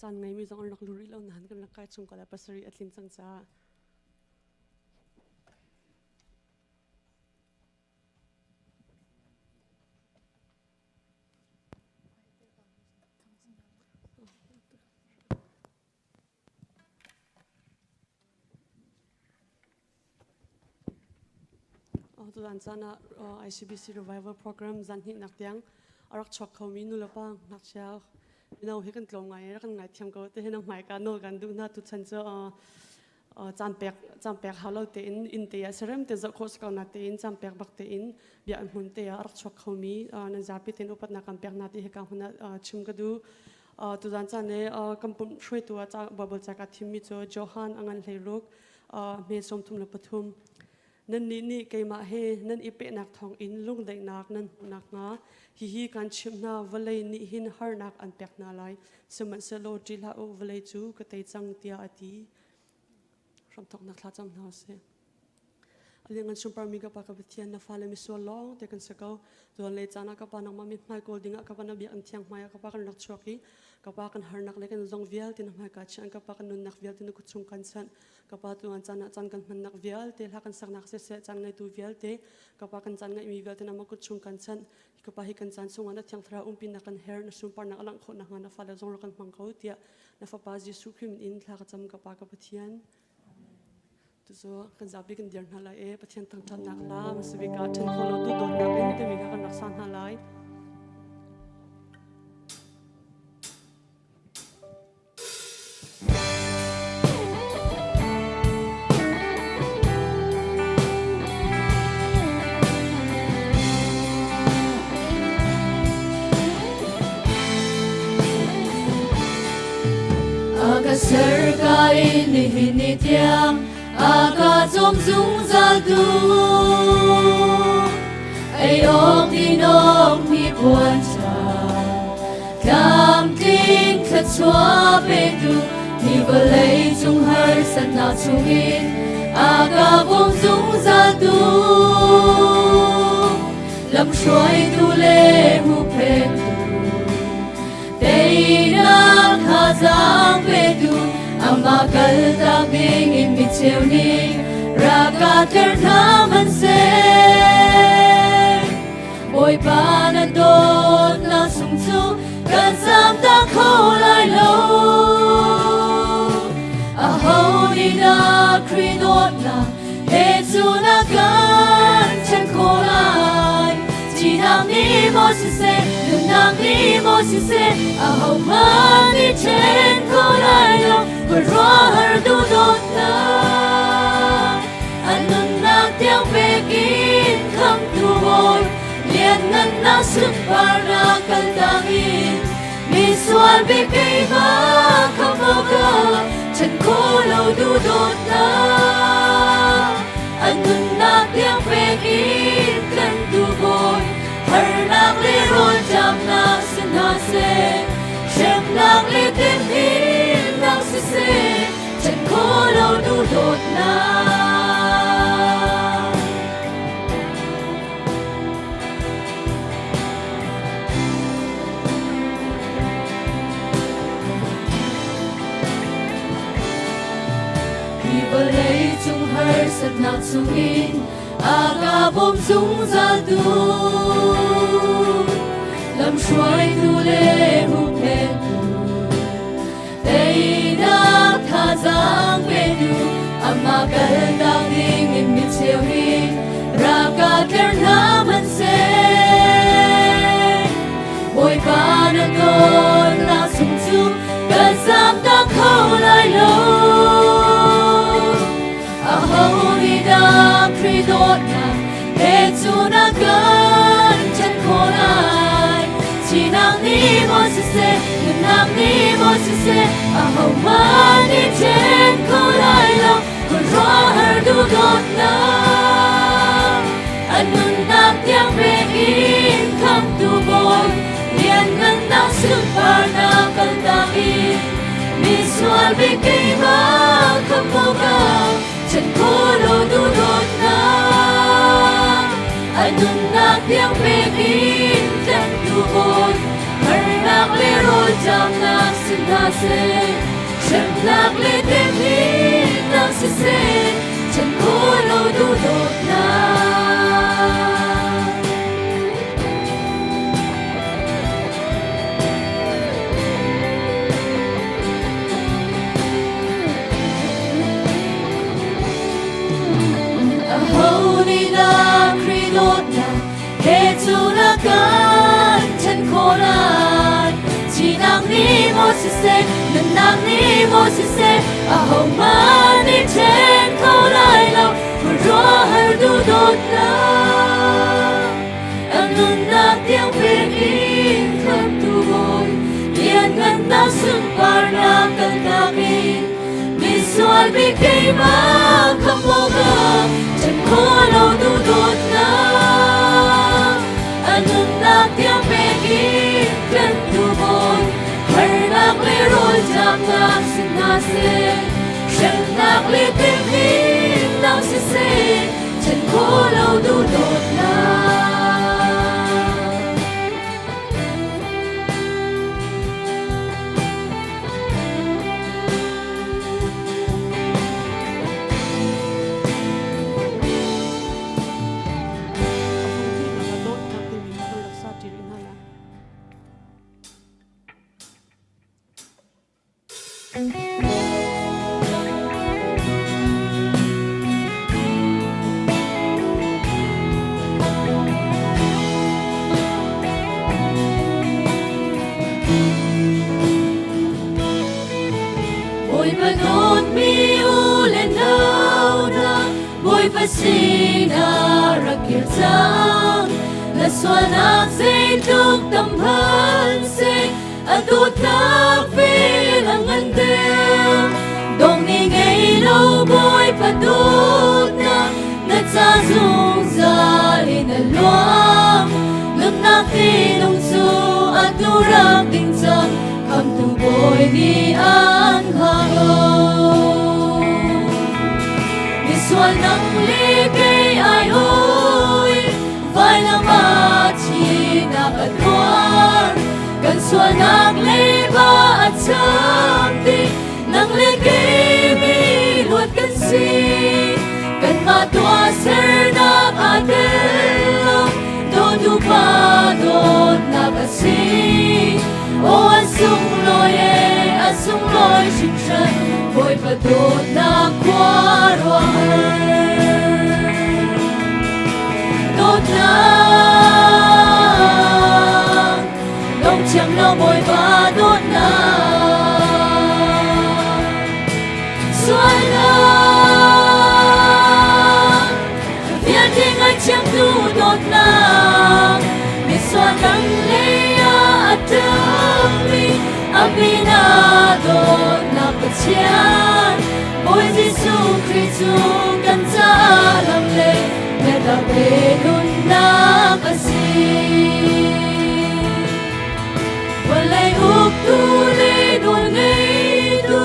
Caan ngeimi zong an rak lu rih lo nain kan rak kai chung ko lai pasarih a tlin cang caah. Tuzan caan ah ICBC Revival Program zan hnihnak tiang a rak chuak khomi nulepa ngakchia mino hi kan tlawm ngai rak kan ngaithiam ko te hin hmaika nawl kan duh hna tuchan cu caan pek caan pek hau lo tein inn te ah serem te zoh khawh si ko na tein caan pek bak tein bia an hmun te ah a rak chuak khomi nan zapi tein upatnak kan pek hna ti hi ka hun ah chim ka duh. Tuzan caan i kan pumh hruaitu ah Bible ca kaa thimmi cu Johan a ngan hleiruk hme 33. Nannih nih keimah he nan i pehnak thawngin lungdaihnak nan hmuh nakhnga hihi kan chimh hna vawlei nih hin harnak an pek hna lai sihmanhsehlaw ṭih hlah u vawlei cu ka tei cang tiah a ti. Hramthawknak thla cam hna usih. Aliangan sunparmi ka pa ka Pathian na fale misual lawng te kan si ko. Tuan le caan ah ka pa nangmah mi hmai kawl ding ah ka pa na biakinn thiang hmai ah ka pa kan rak chuak i ka pa kan harnak le kan zong vialte na hmai ka chiah ka pa kan nunnak vialte na kut chung kan chanh ka pa tuan caan ah caan kan hmannak vialte hla kan saknak siseh caan ngeitu vialte ka pa kan caan ngeihmi vialte na kut chung kan chanh ka pa hi kan caan chungah na thiang thlarau umpinak kan her na sunparnak a langh khawh nakhnga na fale zong rak kan hmang ko tiah na fapa Jesuh Khrih min in thla ka cam ka pa ka Pathian. Tucu kan zapi kan dir hna lai i Pathian thangṭhatnak hla hmasabik ah ṭhen kho lo tu dawtnak in timi kha kan rak sa hna lai. A ka ser ka in nihin ni tiang a ka cawm zungzal tu ei awk din awk mi puan ṭha tlamtling thluachuah petu hi vawlei cung harsatnak chungin a ka bawm zungzal tu lamhruaitu le huhphentu teinak thazaang petu amah kaltak ding in mi cheu nih raka tler hna hmanhseh Bawipa na dawtnak sung cu kan zamtak kho lai lo aho nih dah Khrih dawtnak he cu na kan ṭhen khawh lai Thihnak nih maw siseh nunnak nih maw siseh ahohmanh nih ṭhen kho lai lo khuaruahhar duhdawtnak an nunnak tiang pek in khamhtu Bawi lianngannak sunparnak kaltak in misual bik keimah khamh awkah ṭhen khawh lo duhdawtnak an nunnak tiang pek in kan tu Bawi harnak le rawlṭamnak si hna seh hremnak le temhinnak siseh ṭhen khawh lo duhdawtnak. Hi vawlei cung harsatnak chungin a ka bawm zungzal tu lamhruaitu le huhphentu teinak thazaang petu amah kaltak ding in mi cheu hi raka tler hna hmanhseh Bawipa na dawtnak sung cu ka zamtak kho lai lo. Aho nih dah Khrih dawtnak he cu na kan ṭhen khawh lai? Thihnak nih maw siseh, nunnak nih maw siseh, ahohmanh nih ṭhen kho lai lo. Khuaruahhar duhdawtnak a nunnak tiang pek in khamhtu Bawi lianngannak sunparnak kaltak in misual bik keimah khamh awkah ṭhen khawh lo duhdawtnak a nunnak tiang pek in tlanhtu Bawi harnak le rawlṭamnak si hna. hna seh, hremnak le temhinnak siseh, ṭhen khawh lo duhdawtnak. Aho nih dah Khrih dawtnak he cu na kan ṭhen khawh lai? Thihnak nih maw siseh, nunnak nih maw siseh, ahohmanh nih ṭhen kho lai lo, khuaruahhar duhdawtnak. A nunnak tiang pek in khamtu Bawi, lianngannak sunparnak kaltak in, misual bik keimah khamh awkah ṭhen khawh lo duhdawtnak. A nunnak tiang pek in tlanhtu Bawi, harnak le rawlṭamnak si hna seh, hremnak le temhinnak siseh, ṭhen khawh lo duhdawtnak. A fungthihnak ah dawtnak timi kha kan rak sa ṭi rih hna lai. Bawipa dawtmi u le nau hna, Bawipa sinah rak kir cang. Na sualnak zeitluk tam hmanhseh, a dawtnak vel a ngan deuh. Dong ni ngei lo Bawipa dawtnak, na ca zungzal in a luang. Nunnak tinung cu atu rak ding cang, khamtu Bawi nih an hngak lo. Misual nang le kei ai oi, vailam ah thihnak a tuar. Kan sualnak leiba a cham dih, nang le kei mi luat kan si. Kanmah tuahsernak aa tel lo, dawtu Pa dawtnak a si. Aw a sunglawi e, a sunglawi hringhran, Bawipa dawtnak khuaruahhar. Dawtnak, dong thiam lo Bawipa dawtnak. Sualnak vialte ngaithiamtu dawtnak, misual kan lei ah a ṭangmi a min ah dawtnak Pathian, Bawi Jesuh Khrih cu kan caah lam le biatak le nunnak a si. Vawlei uktu le nawlngeitu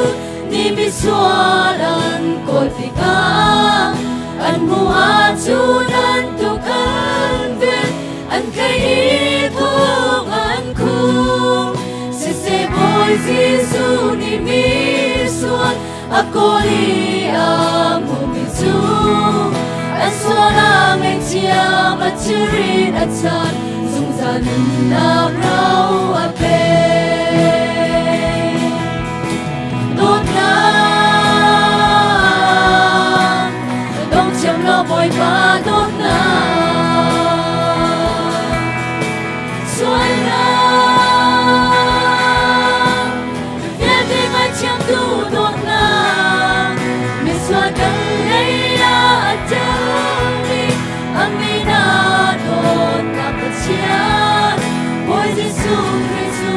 nih misual an kawl tikah an hmuh ahcun an tuk an ven, an tlaih i thong an khum. Siseh Bawi Jesuh nih misual a kawl i a hmuhmi cu an sual a ngaihthiam, a thilrit a chan, zungzal nunnak ro a pek. Dawtnak, dong thiam lo Bawipa dawtnak. Sualnak vialte ngaithiamtu dawtnak, misual kan lei ah a ṭangmi a min ah dawtnak Pathian, Bawi Jesuh Khrih cu.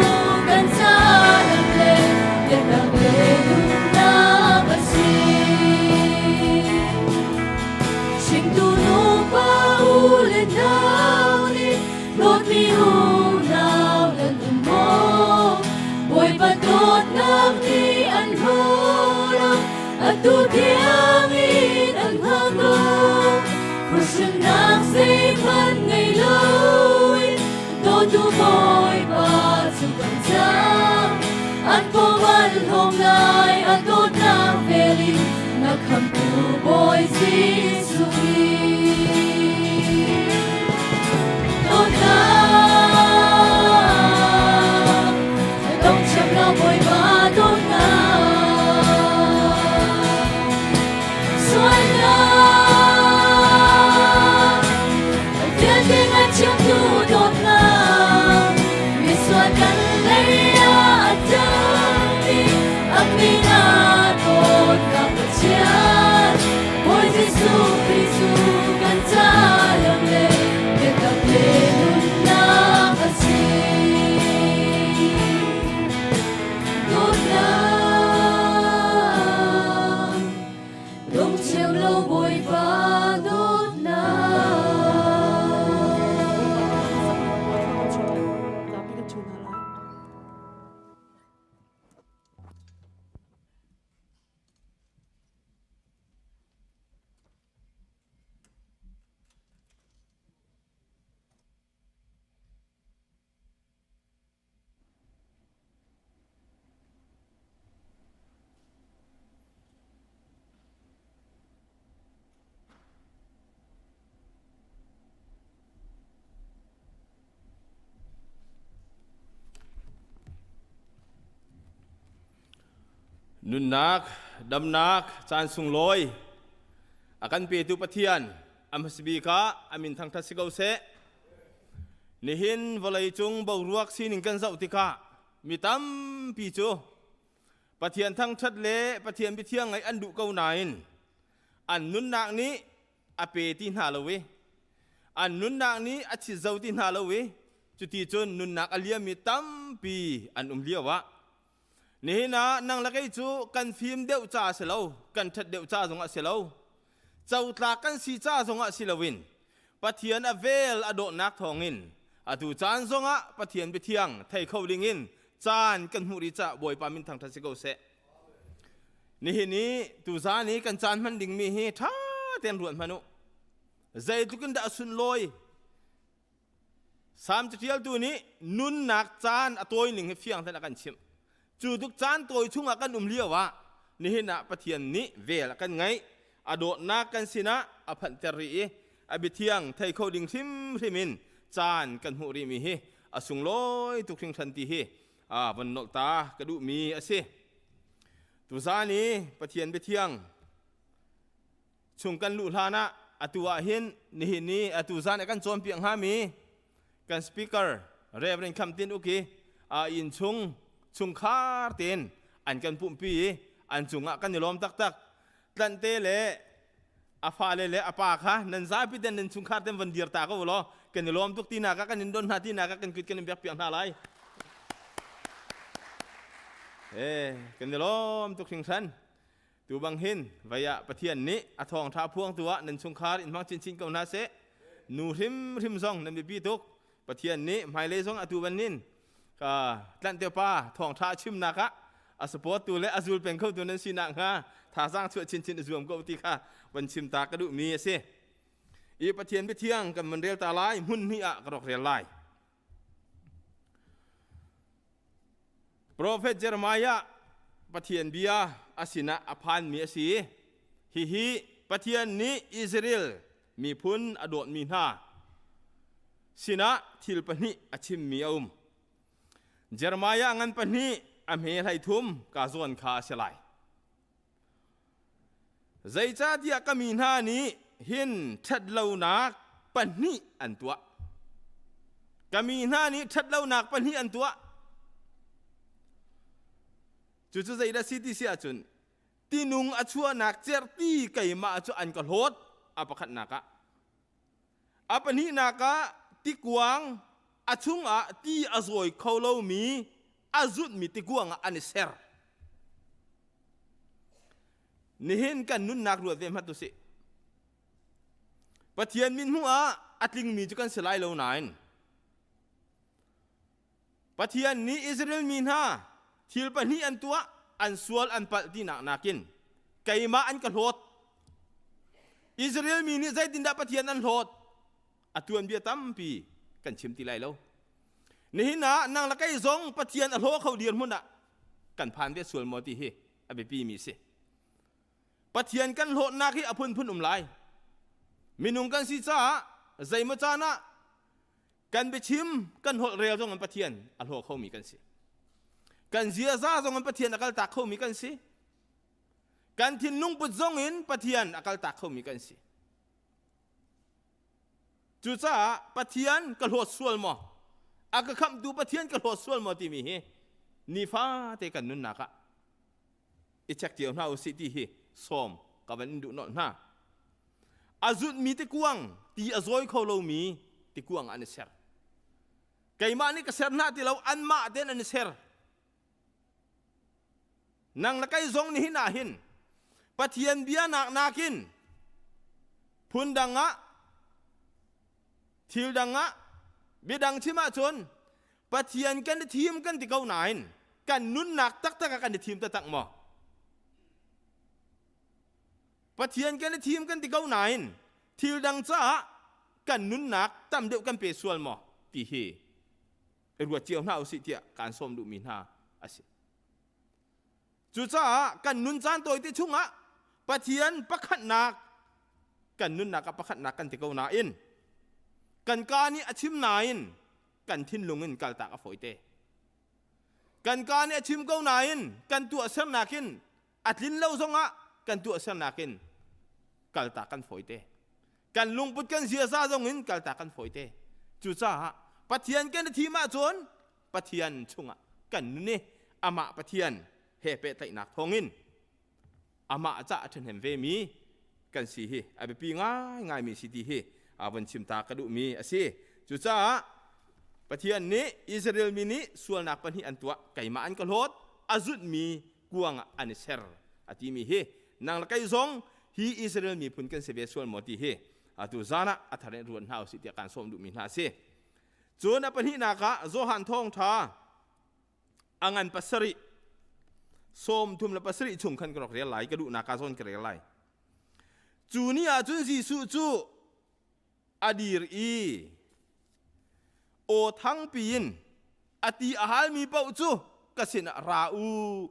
Dongthiam lo Bawipa dawtnak. Zapi kan chung hna lai. Nunnak, damnak, caan sunglawi a kan petu Pathian a hmasabik ah a min thangthat si ko seh. Nihin vawleicung boruak sining kan zoh tikah mi tampi cu Pathian thangṭhat le Pathian biathiang ngaih an duh ko nain an nunnak nih a pe ti hna lo i an nunnak nih a chitzo ti hna lo i cuti cun nunnak a liammi tampi an um lio ah nihin ah nang le kei cu kan fim deuh ca a si lo, kan ṭhat deuh ca zong a si lo, cotlak kan si ca zong ah si loin Pathian a vel a dawtnak thawngin atu caan zongah Pathian biathiang thei kho dingin caan kan hmuh rih caah Bawipa min thangṭhat si ko seh. Nihin i tuzaan i kan caan hman dingmi hi ṭha tein ruat hmanh u. Zeitluk in dah a sunlawi. Salm caṭialtu nih nunnak caan a tawi ning hi fiang tein a kan chimh. Cu tuk caan tawi chungah kan um lio ah nihin ah Pathian nih vel a kan ngeih, a dawtnak kan sinah a phanhter rih i a biathiang thei kho ding hrimhrim in caan kan hmuh rihmi hi a sunglawi tuk hringhran ti hi von nolh ta ka duhmi a si. Tuzaan i Pathian biathiang chung kan luh hlan ah atu ah hin nihin ni atu zan i kan cawnpiak hngami kan speaker Reverend Kham Tin Uk i a inn chung chungkhar tein an kan pumhpi i an cungah kan i lawm taktak. Tlante le a fale le a pa kha nan zapi ten nan chungkhar ten van dir ta ko law kan i lawm tuk tinak ah kan in don hna tinak ah kan kut kan in biak piak hna lai. Eh, kan i lawm tuk hringhran. Tu bang hin vei ah Pathian nih a thawngṭha phuangtu ah nan chungkhar in hmang chinchin ko hna seh. Nu hrimhrim zong nan biapi tuk. Pathian nih hmailei zong atu banin ka tlanh pa thawngṭha a chimnak ah a support tu le a zul peng khotu nan si nakhnga thazaang chuah chinchin i zuam ko ti kha van chim ta ka duhmi a si. I Pathian biathiang kan van rel ta lai hmun hnih ah ka rak rel lai. Profet Jeremiah Pathian bia a sinah a phanmi a si. Hihi Pathian nih Israel miphun a dawtmi hna sinah thil pahnih a chimmi a um. Jeremiah ngan pahnih a hme 13 ka zawn kha a si lai. Zeicahtiah ka mi hna nih hin ṭhatlonak pahnih an tuah. Ka mi hna nih ṭhatlonak pahnih an tuah. Cucu zeidah si ti si ahcun tinung a chuahnak cerhti keimah cu an ka hlawt a pakhatnak ah. A pahnihnak ah tikuang a chungah ti a zawi kho lomi a zutmi tikuang ah an i ser. Nihin kan nunnak ruat ve hmanh usih. Pathian min hmuh ah a tlingmi cu kan si lai lo nain Pathian nih Israel mi hna thil pahnih an tuah, an sual an palh tinak nakin keimah an ka hlawt. Israel mi nih zeitindah Pathian an hlawt? A tuanbia tampi kan chim ti lai lo. Nihin ah nang le kei zong Pathian a hlaw kho dirhmun ah kan phan ve sual maw ti hi a biapi mi si. Pathian kan hlawtnak hi a phunphun um lai. Minung kan si caah zeimaw caan ah kan biachim kan holh rel zong in Pathian a hlaw khomi kan si. Kan ziaza zong in Pathian a kaltak khomi kan si. Kan thinlung put zong in Pathian a kaltak khomi kan si. Cucaah Pathian ka hlawt sual maw? A ka khamhtu Pathian ka hlawt sual maw timi hi nifate kan nunnak ah i check cio hna usih ti hi sawm ka van in duh nolh hna. A zutmi tikuang ti a zawi kho lomi tikuang an i ser. Keimah nih ka ser hna ti lo anmah ten an i ser. Nang le kei zong nihin ah hin. Pathian bia nak nakin phundang ah thil dang ah biadang chim ahcun Pathian kan i thim kan ti ko nain kan nunnak taktak ah kan i thim taktak maw? Pathian kan i thim kan ti ko nain thil dang caah kan nunnak tam deuh kan pe sual maw ti hi i ruat cio hna usih tiah kaan sawm duhmi hna a si. Cucaah kan nun caan tawite chungah Pathian pakhatnak kan nunnak ah pakhatnak kan ti ko nain kan kaa nih a chim nain kan thinlung in kaltak a fawite. Kan kaa nih a chim ko nain kan tuahsernak in a tlin lo zongah kan tuahsernak in kaltak kan fawite. Kan lungput kan ziaza zong in kaltak kan fawite. Cucaah Pathian kan i thim ahcun Pathian chungah kan nun i amah Pathian he pehtlaihnak thawngin amah ca a ṭhahnem vemi kan si hi a biapi ngaingaimi si ti hi a von chim ta ka duhmi a si. Cucaah Pathian nih Israel mi nih sualnak pahnih an tuah, keimah an ka hlawt, a zunhmi kuang ah an i ser a timi hi nang le kei zong hi Israel miphun kan si ve sual maw ti hi atu zan ah a thar in ruat hna usih tiah kaan sawm duhmi hna a si. Cun a pahnihnak ah Johan thawngṭha a ngan pasarih 37 chung khan ka rak rel lai ka duhnak ah zawn ka rel lai. Cu ni ah cun Jesuh cu a dir i aw thangpi in a ti a halmi paoh cu ka sinah ra u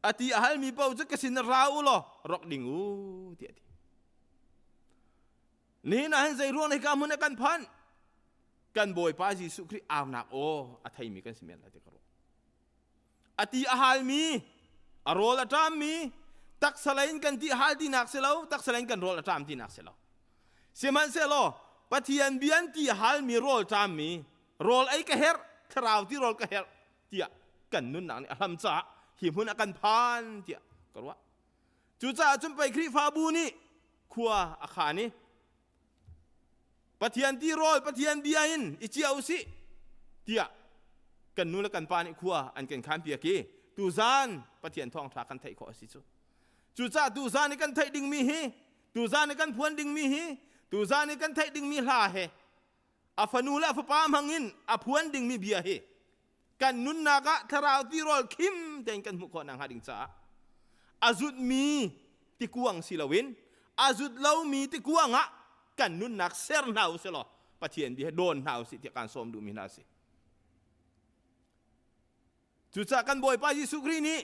a ti a halmi paoh cu ka sinah ra u law rak ding u tiah a ti. Nihin ah hin zei ruang hika hmun ah kan phanh? Kan Bawipa Jesuh Khrih aunak aw a theimi kan si men lai ti ka ruah. A ti a halmi, a rawl a ṭammi, taksa lei in kan ti hal tinak si lo, taksa lei in kan rawl a ṭam tinak si lo. Sihmanhsehlaw Pathian bia an ti a halmi rawl ṭammi, rawl ei ka herh, thlarau ti rawl ka herh tiah kan nunnak nih a hlam caah hi hmun ah kan phan tiah ka ruah. Cucaah cun pei Khrihfabu nih khua a khaan i Pathian tirawl, Pathian bia in i cia usih tiah kan nu le kan pa nih khua an kan khaan piak i tuzan Pathian thawngṭha kan theih khawh a si cu. Cucaah tuzan i kan theih dingmi hi, tuzan i kan phuan dingmi hi, tuzan i kan theih dingmi hla he a fanu le a fapa hmangin a phuan dingmi bia hi kan nunnak ah thlarau tirawl khim tein kan hmuh khawh nakhnga ding caah a zutmi tikuang si loin a zut lomi tikuang ah kan nunnak ser hna u law Pathian bia dawn hna u sih tiah kaan sawm duhmi hna a si. Cucaah kan Bawipa Jesuh Khrih nih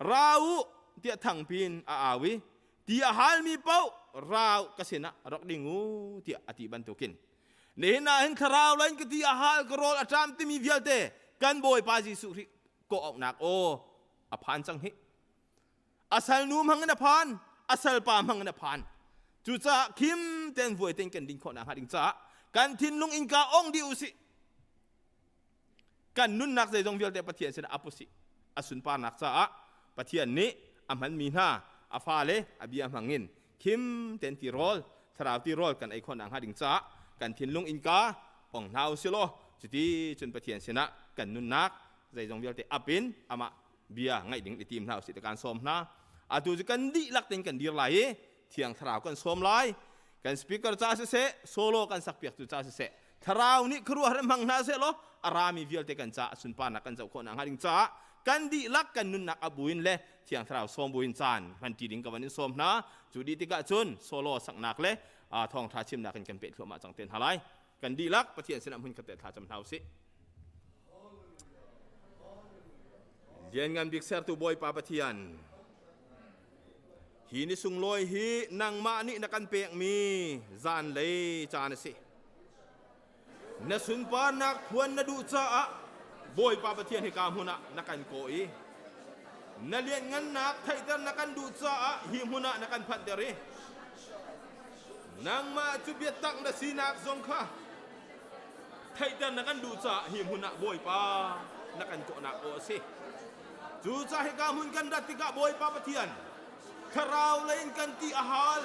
ra u tiah thangpi in a au i ti a halmi paoh ra u ka sinah rak ding u tiah a ti bantukin nihin ah hin thlarau lain ka ti a hal ka rawl a ṭam timi vialte kan Bawipa Jesuh Khrih kawh auhnak aw a phan cang hi a salnu hmang in a phan a salpa hmang in a phan cucaah khim ten vuai ten kan din khawh nakhnga ding caah kan thinlung innka ong dih usih kan nunnak zeizong vialte Pathian sinah ap usih a sunparnak caah Pathian nih a hmanmi hna a fale a bia hmangin khim ten tirawl thlarau tirawl kan ei khawh nakhnga ding caah kan thinlung innka ong hna usih law cuti cun Pathian sinah kan nunnak zeizong vialte ap in amah bia ngaih ding i tim hna usih kan sawm hna atu cu kan dihlak tein kan dir lai i thiang thlarau kan sawm lai kan speaker ca siseh solo kan sakpiak tu ca siseh thlarau nih khuaruahhar hmang hna seh law a rami vialte kan ca sunparnak kan zoh khawh nakhnga ding caah kan dihlak kan nunnak a buin le thiang thlarau sawm buin caan hman ṭi ding ka van in sawm hna cu dih tikah cun solo saknak le thawngṭha chimnak in kan peh thluahmah cang te hna lai kan dihlak Pathian sinah hmun khat te thla cam hna usih Lianngan bik sertu Bawipa Pathian, hi ni sunglawi hi nangmah nih na kan pekmi zanlei caan a si. Na sunparnak phuan na duh caah Bawipa Pathian hika hmun ah na kan kawh i na lianhngannak theihter na kan duh caah hi hmun ah na kan phanhter i nangmah cu biatak na sinak zong kha theihter na kan duh caah hi hmun ah Bawipa na kan kawhnak aw a si. Cucaah hika hmun kan rat tikah Bawipa Pathian thlarau lei in kan ti a hal,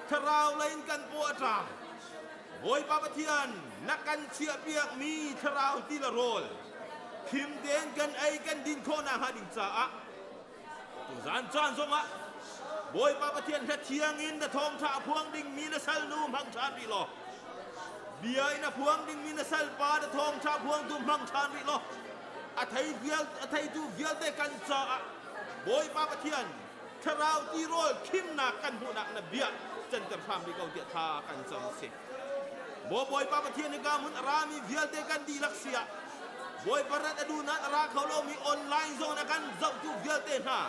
thlarau lei in kan paw a ṭam. Bawipa Pathian na kan chiahpiakmi thlarau ti le rawl khim tein kan ei kan din khawh nakhnga ding caah. Tuzan caan zongah Bawipa Pathian hla thiang in na thawngṭha a phuang dingmi na salnu hmang ṭhan rih law bia in a phuang dingmi na salpa na thawngṭha phuangtu hmang ṭhan rih law a thei vial a theitu vialte kan caah Bawipa Pathian thlarau tirawl khimnak kan hmuhnak na bia canter hram rih ko tiah tha kan cam si. Maw Bawipa Pathian hika hmun a rami vialte kan dihlak siah Bawipa rat a duh nain a ra kho lomi online zong a kan zohtu vialte hna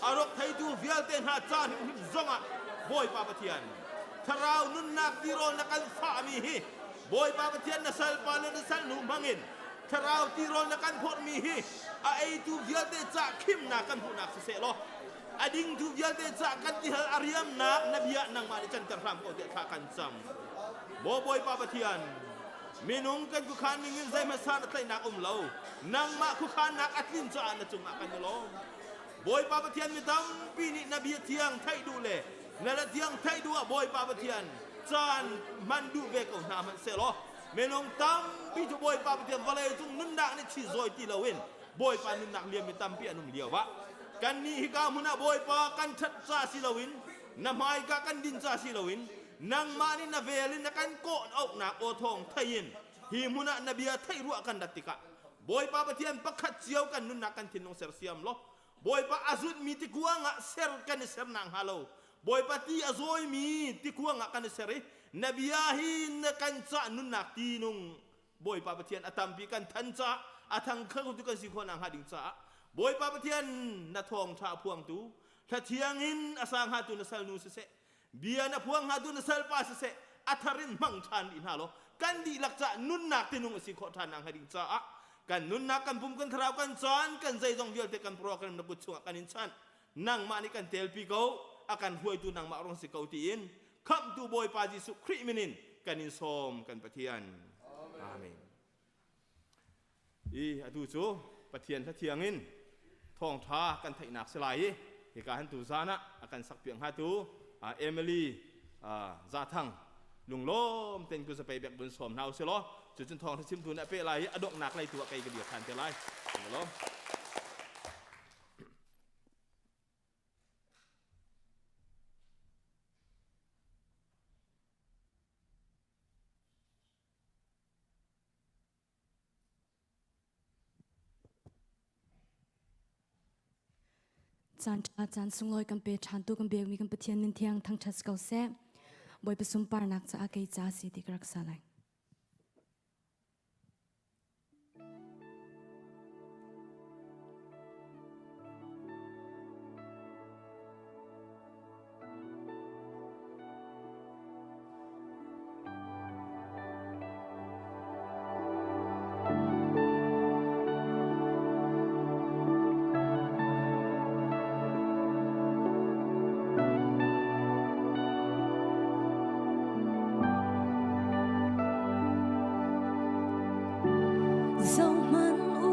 a rawk theitu vialte hna ca hrimhrim zongah Bawipa Pathian thlarau nunnak tirawl na kan fahmi hi Bawipa Pathian na salpa le na salnu hmangin thlarau tirawl na kan phorhmi hi a eitu vialte ca khimnak kan hmuhnak siseh law a dingtu vialte ca kan tihal a riamnak na bia nangmah nih canter hram ko tiah thla kan cam. Maw Bawipa Pathian, minung kan khuakhan ningin zeihmasa na tlaihnak um lo. Nangmah khuakhannak a tlin caah na cungah kan i lawm. Bawipa Pathian mi tampi nih na bia thiang theih duh le na la thiang theih duh ah Bawipa Pathian caan hman duh ve ko hna hmanh sehlaw minung tampi cu Bawipa Pathian vawlei cung nunnak nih chi zawi ti loin Bawipa nunnak liam mi tampi an um lio ah kannih hika hmun ah Bawipa kan ṭhat ca si loin na hmaika kan din ca si loin nangmah nih na vel in na kan kawh auhnak aw thawng thei in hi hmun ah na bia theih ruah kan rat tikah Bawipa Pathian pakhat cio kan nunnak kan thinlung sersiam law Bawipa a zutmi tikuang ah ser kan i ser nak hnga lo Bawipa ti a zawimi tikuang ah kan i ser i na bia hi na kan cah nunnak ti nung Bawipa Pathian a tampi kan than caah a thang kho tu kan si khawh nakhnga ding caah Bawipa Pathian na thawngṭha a phuangtu thlathiang in a sa hngatu na salnu siseh bia na phuang hngatu na salpa siseh a thar in hmang ṭhan rih hna law kan dihlak caah nunnak tinung a si khawh ṭhan nakhnga ding caah kan nunnak kan pum kan thlarau kan caan kan zeizong vialte kan program na kut chungah kan in chanh nangmah nih kan telpi ko a kan hruaitu nangmah rong si ko tiin Khamhtu Bawipa Jesuh Khrih min in kan in sawm kan Pathian. Amen. I atu cu Pathian hlathiang in thawngṭha kan theihnak si lai i hika han tu zan ah a kan sakpiak hngatu Emily Zathang lunglawm ten ku zapei bek bun sawm hna usih law cucun thawngṭha chimtu nih a peh lai i a donghnak lei tu ah kei ka dir ṭhan te lai. Lunglawm. Caan ṭha caan sunglawi kan pe ṭhan tu kan biakmi kan Pathian min thiang thangṭhat ko seh. Bawipa sunparnak caah kei ca si ti ka rak sa lai. Zohhmanh u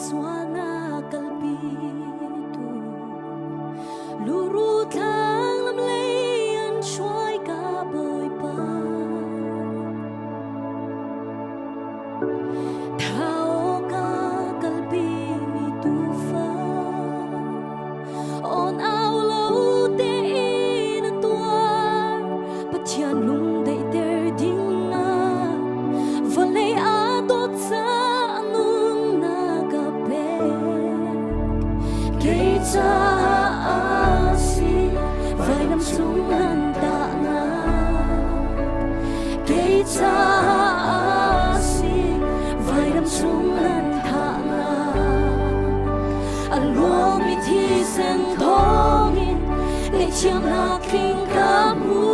sualnak kalpitu luru thlang lam lei an hruai ka Bawipa. Thau ka kalpi mi tufa on au lo tein a tuar Pathian lung daihter ding ah vawlei aa dawt caah nunnak a pek. Kei caah a si vainam cung nan tahnak. Kei caah a si vainam cung nan thahnak. A luangmi thisen thawngin ngaihthiamnak tling ka hmu.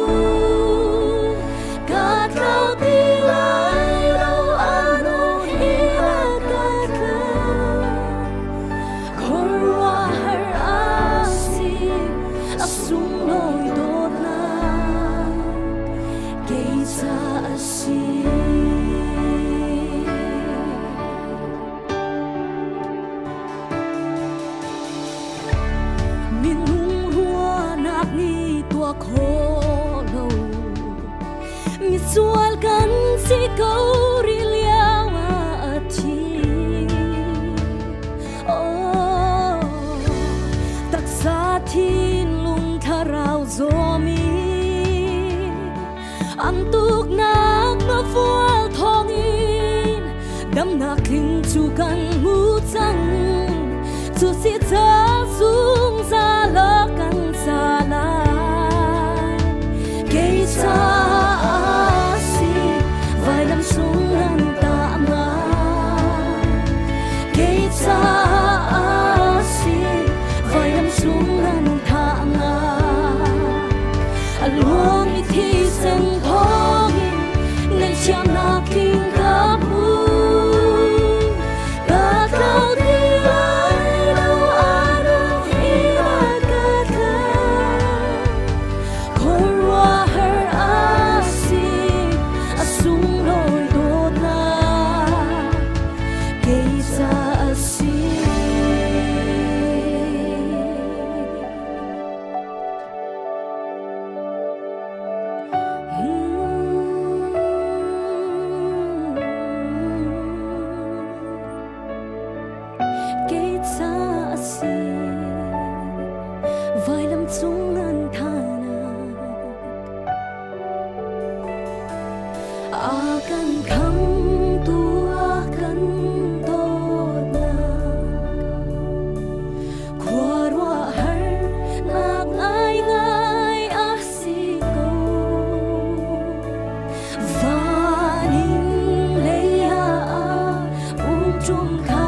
Ka tlau ti lai lo anu hi a ka tlau. Khuaruahhar a si, a sunglawi dawtnak kei ca a si. Minung ruahnak nih tuah khawh lo misual kan si ko rih lio ah a thi. Oh, taksa Ang tuknak mafual thawngin damnak tling cu kan hmu cang. Cu si ca zungzal a kan ca lai. Kei caah si vailam sung an tah ma. Kei caah si vailam sung an thah nga. A luangmi thisen thawngin ngaihchiatnak tling ka hmu. Ka tlau ti lai lo a nung i a ka tlan. Khuaruahhar a si, a sunglawi dawtnak kei ca a si. Kei ca a si, vailam cung an thahnak. A kan khamtu a kan dawtnak. Khuaruahhar nak ngaingai a si ko. Van in lei ah um ṭum kha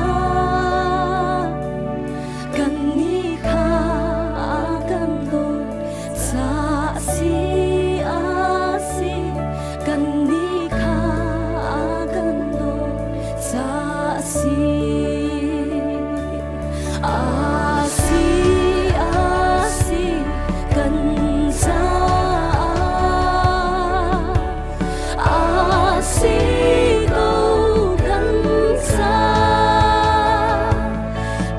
kannih kha a kan dawt ca a si a si kannih kha a kan dawt ca a si a si a si kan caah a si ko kan caah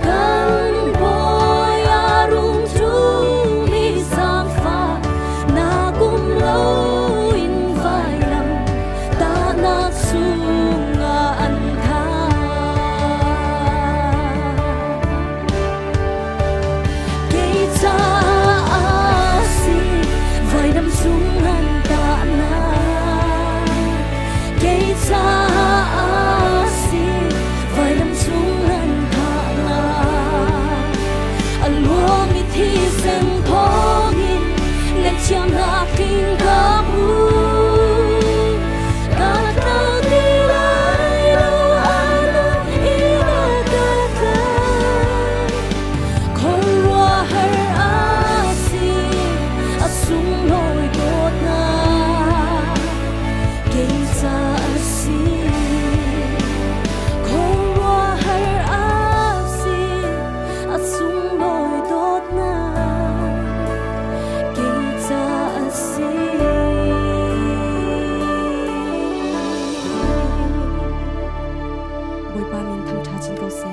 kan bawi a rung ṭumi zaangfah nak um loin vailam tahnak chungah an thah. Kei caah si vailam cung an tahnak. Kei caah si vailam cung an thahnak. A luangmi thisen thawngin ngaihchiatnak tling ka hmu. Ka tlau ti lai lo a nung i a ka tlan. Khuaruahhar a si, a sunglawi dawtnak kei ca a si. Khuaruahhar a si, a sunglawi dawtnak kei ca a si. Bawipa min thangṭha chin ko seh.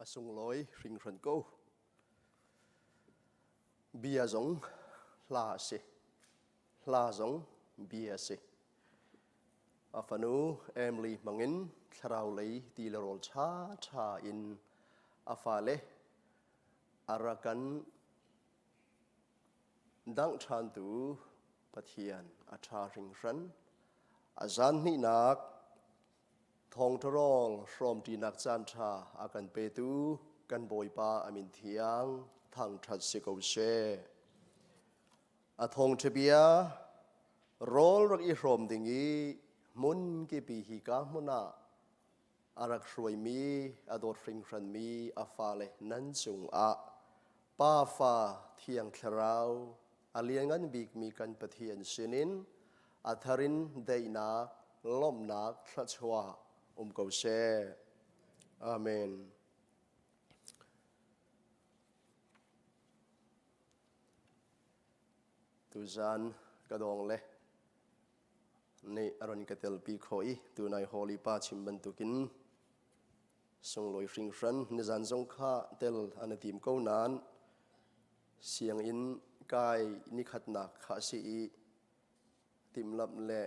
A sunglawi hringhran ko. Bia zong hla a si. Hla zong bia a si. A fanu Emily hmangin thlarau lei ti le rawl ṭha ṭha in a fale a rak kan dangh ṭhantu Pathian a ṭha hringhran. A zan hnihnak thawngṭha hrawmṭinak caanṭha a kan petu kan Bawipa a min thiang thangṭhat si ko seh. A thawngṭha bia rawl rak i hrawm ding i hmun kipi hi ka hmun ah a rak hruaimi a dawt hringhranmi a fale nan cungah Pa Fa Thiang Thlarau a lianngan bikmi kan Pathian sinin a thar in daihnak, lawmhnak, thluachuah um ko seh. Amen. Tuzan ka dong le Nih a ron ka telpi khawh i tunai Holy Pa chim bantukin sunglawi hringhran nizan zong kha tel an i tim ko nain sianginn kai nikhatnak kha a si i timhlamh le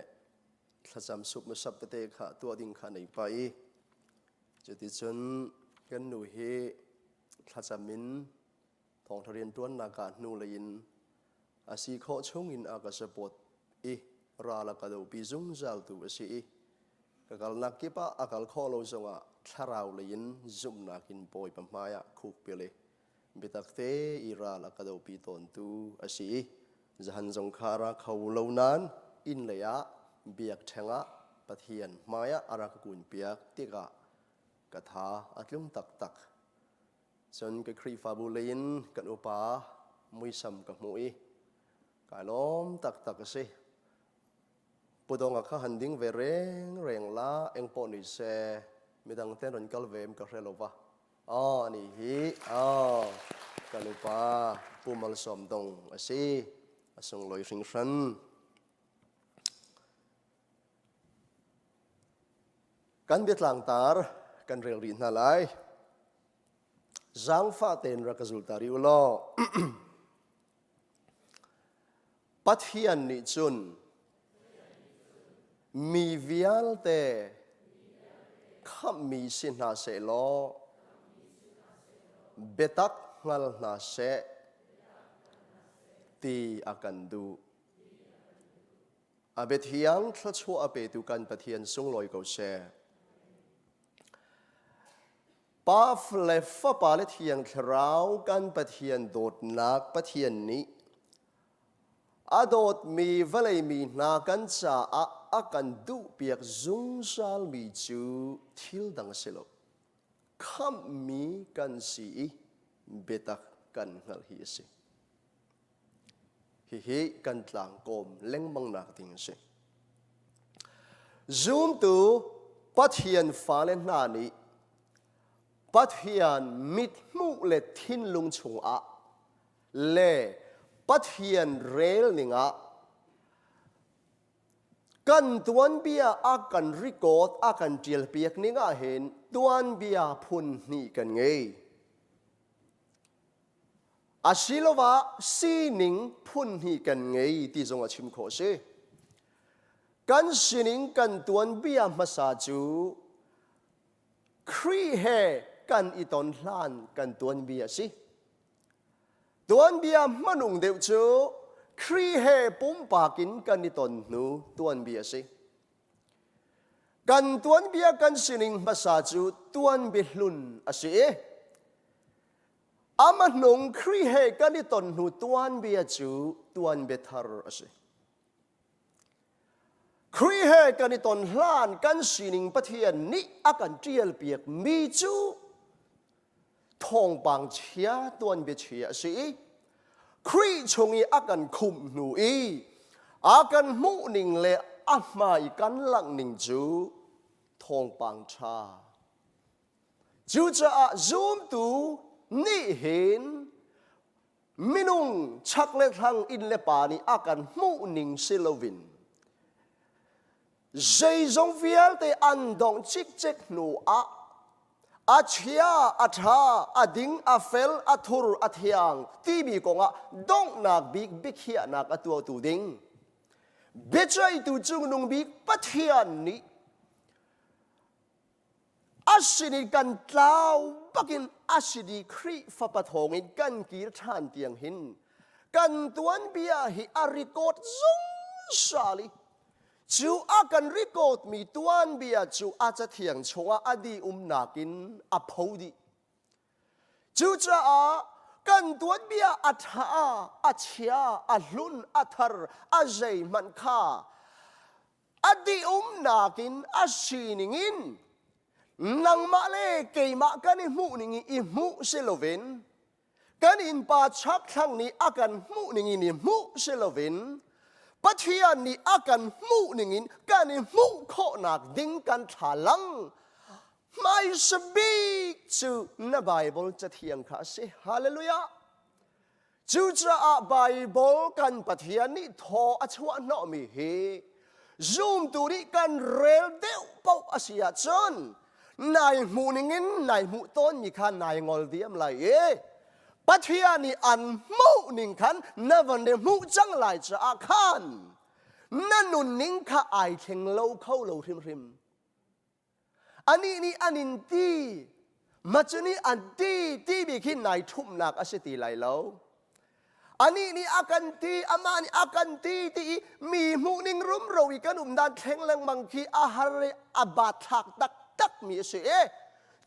thlacam supmasap tete kha tuah ding kha nei pah i cuticun kan nu hi thlacam in thawngṭha rianṭuannak ah hnulei in a si khawh chungin a ka support i ral a ka dopi zungzaltu a si i ka kalnak kip ah a kal khawh lo zongah thlarau lei in zumhnak in Bawipa hmaiah khukbil i biatak te i ral a ka dopi tawntu a si i zahan zong kha ra kho lo nain inn lei ah biakṭheng ah Pathian hmaiah a rak ka kunpiak tikah ka tha a tlung taktak. Cun ka Khrihfabu lei in kan upa muisam ka hmuh i kai lawm taktak a si. Pudong a kha han ding ve reng reng la eng pawh ni se midang ten ron kal ve ka hre lo va. Aw ani hi aw kan upa Pu Malsawm Dong a si. A sunglawi hringhran. Kan biatlangtar kan rel rih hna lai. Zaangfah tein rak ka zul ta rih u law. Pathian nih cun mi vialte khamhmi si hna seh law biatak hngal hna seh ti a kan duh. A biathiang thluachuah a petu kan Pathian sunglawi ko seh. Pa le Fapa le Thiang Thlarau kan Pathian dawtnak Pathian nih a dawtmi vawlei mi hna kan caah a kan duhpiak zungzalmi cu thil dang a si lo. Khamhmi kan si i biatak kan hngalh hi a si. Hihi kan tlangkawm lengmangnak ding a si. Zumtu Pathian fale hna nih Pathian mithmuh le thinlung chungah le Pathian rel ningah kan tuanbia a kan record a kan ṭialpiak ning ah hin tuanbia phun hnih kan ngei. Asiloah sining phun hnih kan ngei ti zong a chim khawh a si. Kan sining kan tuanbia hmasa cu Khrih he kan i ton hlan kan tuanbia a si. Tuanbia hmanung deuh cu Khrih he pumpak in kan i ton hnu tuanbia a si. Kan tuanbia kan sining hmasa cu tuanbia hlun a si i Amah hnung Khrih he kan i ton hnu tuanbia cu tuanbia thar a si. Khrih he kan i ton hlan kan sining Pathian nih a kan ṭialpiak mi cu thawngpang chia tuanbia chia a si i Khrih chung i a kan khumh hnu i a kan hmuh ning le a hmai kan langh ning cu thawngpang ṭha Cucaah zumtu nih hin minung chak le thlang inn le pa nih a kan hmuh ning si loin zeizong vialte an dongh cikcek hnu ah a chia a ṭha a ding a fel a thur a thiang timi kongah donghnak bik biakhiahnak a tuahtu ding biaceihtu cungnung bik Pathian nih A sin in kan tlau bakin a sin i Khrih Fapa thawngin kan kir ṭhan tiang hin kan tuanbia hi a record zungzal i cu a kan record mi tuanbia cu a cathiang chungah a dih umnak in a pho dih. Cucaah kan tuanbia a ṭha, a chia, a hlun, a thar, a zeihmanh kha a dihumnak in a sining in nangmah le keimah kan i hmuh ning i i hmuh si loin kan innpa chakthlang nih a kan hmuh ning in i hmuh si loin Pathian nih a kan hmuh ning in kan i hmuh khawhnak ding kan thlalang hmaisa bik cu na Bible cathiang kha a si. Hallelujah! Cucaah Baibal kan Pathian nih thaw a chuah hnawhmi hi. Zumtu nih kan rel deuh paoh a si ahcun nai hmuh ningin nai hmuh tawnmi kha nai ngol diam lai i Pathian nih an hmuh ning khan na van i hmuh cang lai caah khan na nunning kha ai thleng lo kho lo hrimhrim. Anih nih an in ti, macu nih an ti timi khi nai ṭhumhnak a si ti lai lo. Anih nih a kan ti, amah nih a kan ti ti i mi hmuhning rumro i kan um dan thleng lengmang khi a har i a batthlak taktakmi a si i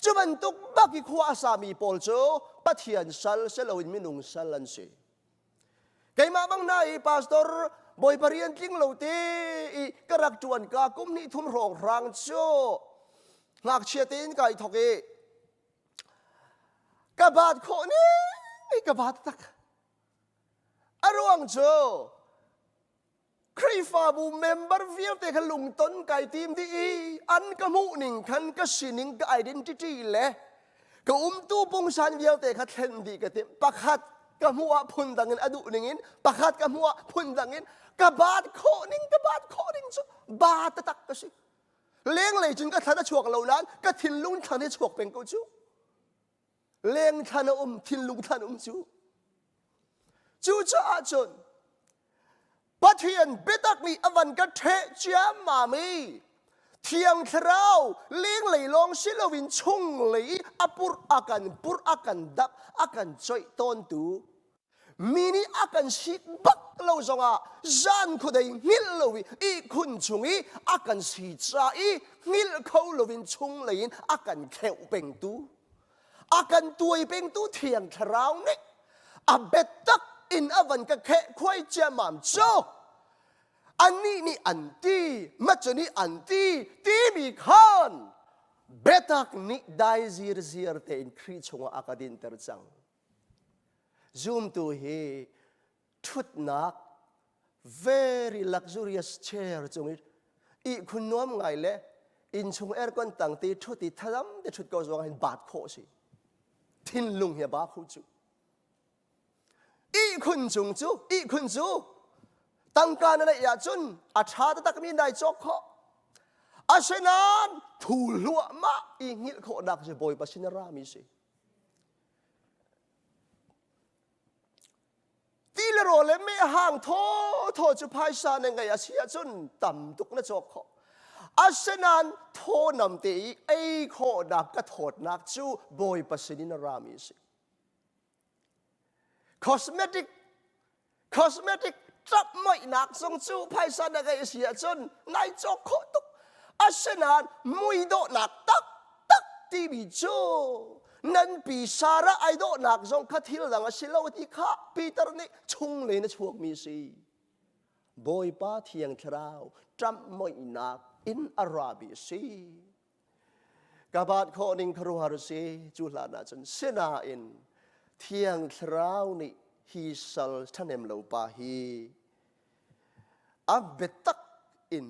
cu bantuk bak i khua a sami pawl cu Pathian sal si loin minung sal an si. Keimah bang hna i pastor Bawipa rian tling lo te i ka rak ṭuan ka kum hnih thum hrawng hrang cu ngakchia tein kai thok i ka baat khawh ning ka baat tak. A ruang cu Khrihfabu member vialte kha lungton kai tim dih i an ka hmuh ning khan ka sining ka identity le ka umtu pungsan vialte kha thlen dih ka timh. Pakhat ka hmuh ah phundang in a duh ning in pakhat ka hmuh ah phundang in ka baat khawh ning ka baat khawh ning cu ba taktak ka si. Lenglei cun ka thlan a chuak lo nain ka thinlung thlan hi chuak peng ko cu. Leng thlan a um thinlung thlan um cu. Cucaah cun Pathian biatak nih a van ka ṭheh ciammam i Thiang Thlarau lenglei lawng si loin chunglei i a purh a kan purh a kan dap a kan coih tawntu mi nih a kan sik bak lo zongah zan khuadei hngilh lo i ihkhun chung i a kan si ca i hngilh kho loin chunglei in a kan kheuh pengtu a kan tuai pengtu Thiang Thlarau nih a biatak in a van ka kheh khuai ciammam cu annih nih an ti macu nih an ti timi khan biatak nih dai zirziar tein Khrih chungah a ka dinter cang zumtu hi ṭhutnak very luxurious chair cung i ihkhun nuam ngai le innchung aircon tang te ṭhut i thadam te ṭhut ko zong hin baat khawh si thinlung hi a ba kho cu ihkhun cung cu ihkhun cu tangka na neih ahcun a ṭha taktakmi nai cawk khawh asinain thu hluahmah i hngilh khawhnak cu Bawipa sin a rami si Ti le rawl le mehhang thawthaw cu phaisa na ngeih a si ahcun tam tuk na cawk khawh. Asinain thawnam te i ei khawhnak ka thawtnak cu Bawipa sinin a rami a si. Cosmetic cosmetic ṭap moihnak zong cu phaisa na ngeih a si ahcun nai cawk khawh tuk. Asinain muidawhnak taktak timi cu nan pi Sarah ai dawhnak zong kha thil dang a si lo ti kha Peter nih chunglei in a chuakmi a si. Bawipa Thiang Thlarau ṭamh moihnak in a rami a si. Ka baat khawh ning khuaruahhar a si cu hlan ahcun sinain Thiang Thlarau nih hi sal ṭhahnem lo pa hi a biatak in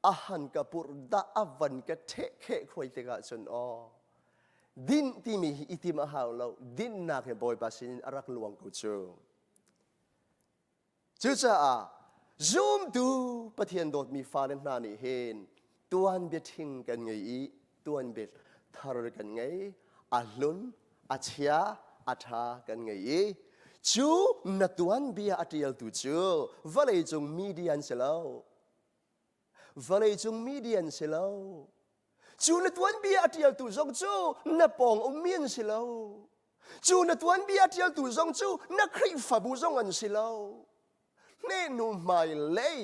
a han ka purh dah a van ka ṭheh kheh khuai tikah cun aw din timi hi i tim a hau lo dinnak hi Bawipa sinin a rak luang ko cu cucaah zumtu Pathian dawtmi fale hna nih hin tuanbia ṭhing kan ngei i tuanbia thar kan ngei a hlun a chia a ṭha kan ngei i cu na tuanbia a ṭialtu cu vawleicung media an si lo vawleicung media an si lo cu na tuanbia a ṭialtu zong cu na pawng ummi an si lo cu na tuanbia a ṭialtu zong cu na Khrihfabu zong an si lo Hnehnu hmailei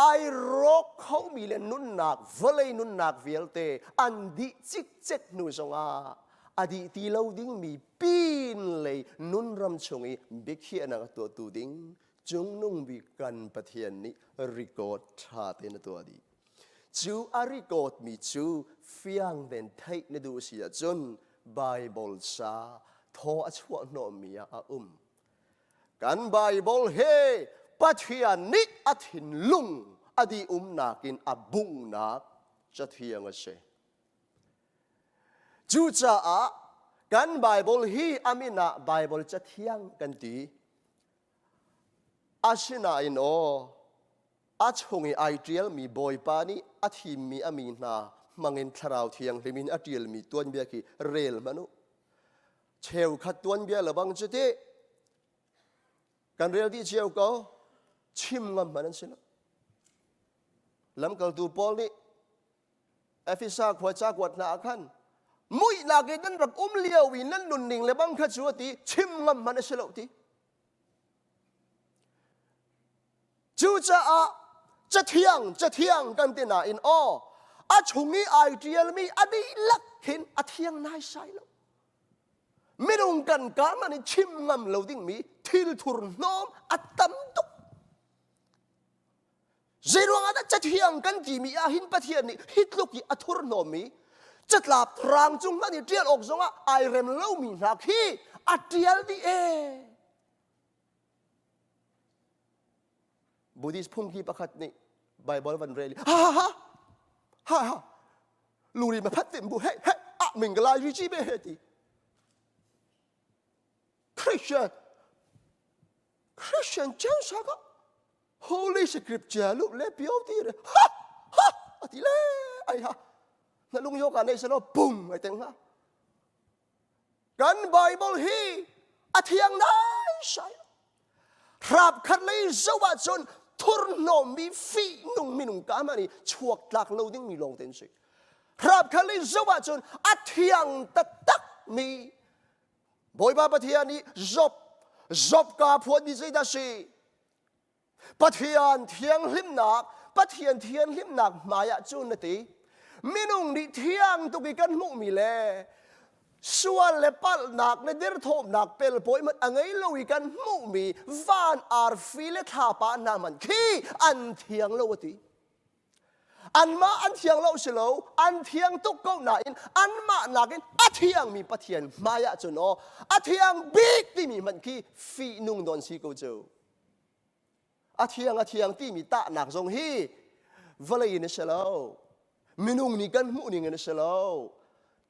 ai rawk khomi le nunnak vawlei nunnak vialte an dih cikcek hnu zongah a dih ti lo dingmi pinlei nunram chung i biakhiahnak a tuahtu ding cungnung bik kan Pathian nih record ṭha tein a tuah dih. Cu a record mi cu fiang tein theih na duh si ahcun Bible ca thaw a chuah hnawhmi ah a um. Kan Baibal he Pathian nih a thinlung a dih umnak in a bunghnak cathiang a si. Cucaah kan Baibal hi a min ah Baibal cathiang kan ti. Asinain aw, A chung i ai ṭialmi Bawipa nih a thimmi a mi hna hmangin Thlarau Thianghlim in a ṭialmi tuanbia khi rel hmanh u. Cheukhat tuanbia lebang cu ti kan rel dih cio ko chim ngam hmanh an si lo. Lamkaltu Paul nih Efesa khua ca kuat hna ah khan muihnak i nan rak um lio i nan nunning le bang kha cu a ti chim ngam hmanh a si lo ti. Cucaah cathiang cathiang kan ti nain aw a chung i ai ṭialmi a dihlak hin a thiang naisai lo. Minung kan kaa man in chim ngam lo dingmi thil thurhnawm a tam tuk. Zeiruang ah dah cathiang kan timi ah hin Pathian nih hi tluk i a thurhnawmmi catlap rang cung hmanh i ṭial awk zongah ai rem lomi hna khi a ṭial dih ee. Buddhist phungki pakhat nih Bible van rel ha ha ha ha ha lungri ma phat tim bu he he a ming lai ri chi be he ti Christian Christian chen sa ka Holy Scripture lu le pio ti re ha ha ati le ai ha na lung yo ka nei selo pum ai teng ha Kan Bible hi a thiang naisai. Hrap khat lei zoh ahcun thurhnawmmi fihnung minung ka man i chuak tlak lo dingmi lawng te an si. Hrap khat lei zoh ahcun a thiang taktak mi Bawipa Pathian nih Job Job ka phuanmi zeidah si? Pathian thianghlimnak Pathian thianghlimnak hmai ah cun na ti minung nih thiang tuk i kan hmuhmi le sual le palhnak le derthawmnak pelpawi hmanh a ngei lo i kan hmuhmi van arfi le thlapa hna hmanh khi an thiang lo a ti anmah an thiang lo si lo an thiang tuk ko nain anmah nakin a thiangmi Pathian hmai ah cun aw a thiang bik timi hmanh khi fihnung nawn si ko cu A thiang a thiang timi tahnak zong hi vawlei in a si lo. Minung nih kan hmuh ning in a si lo.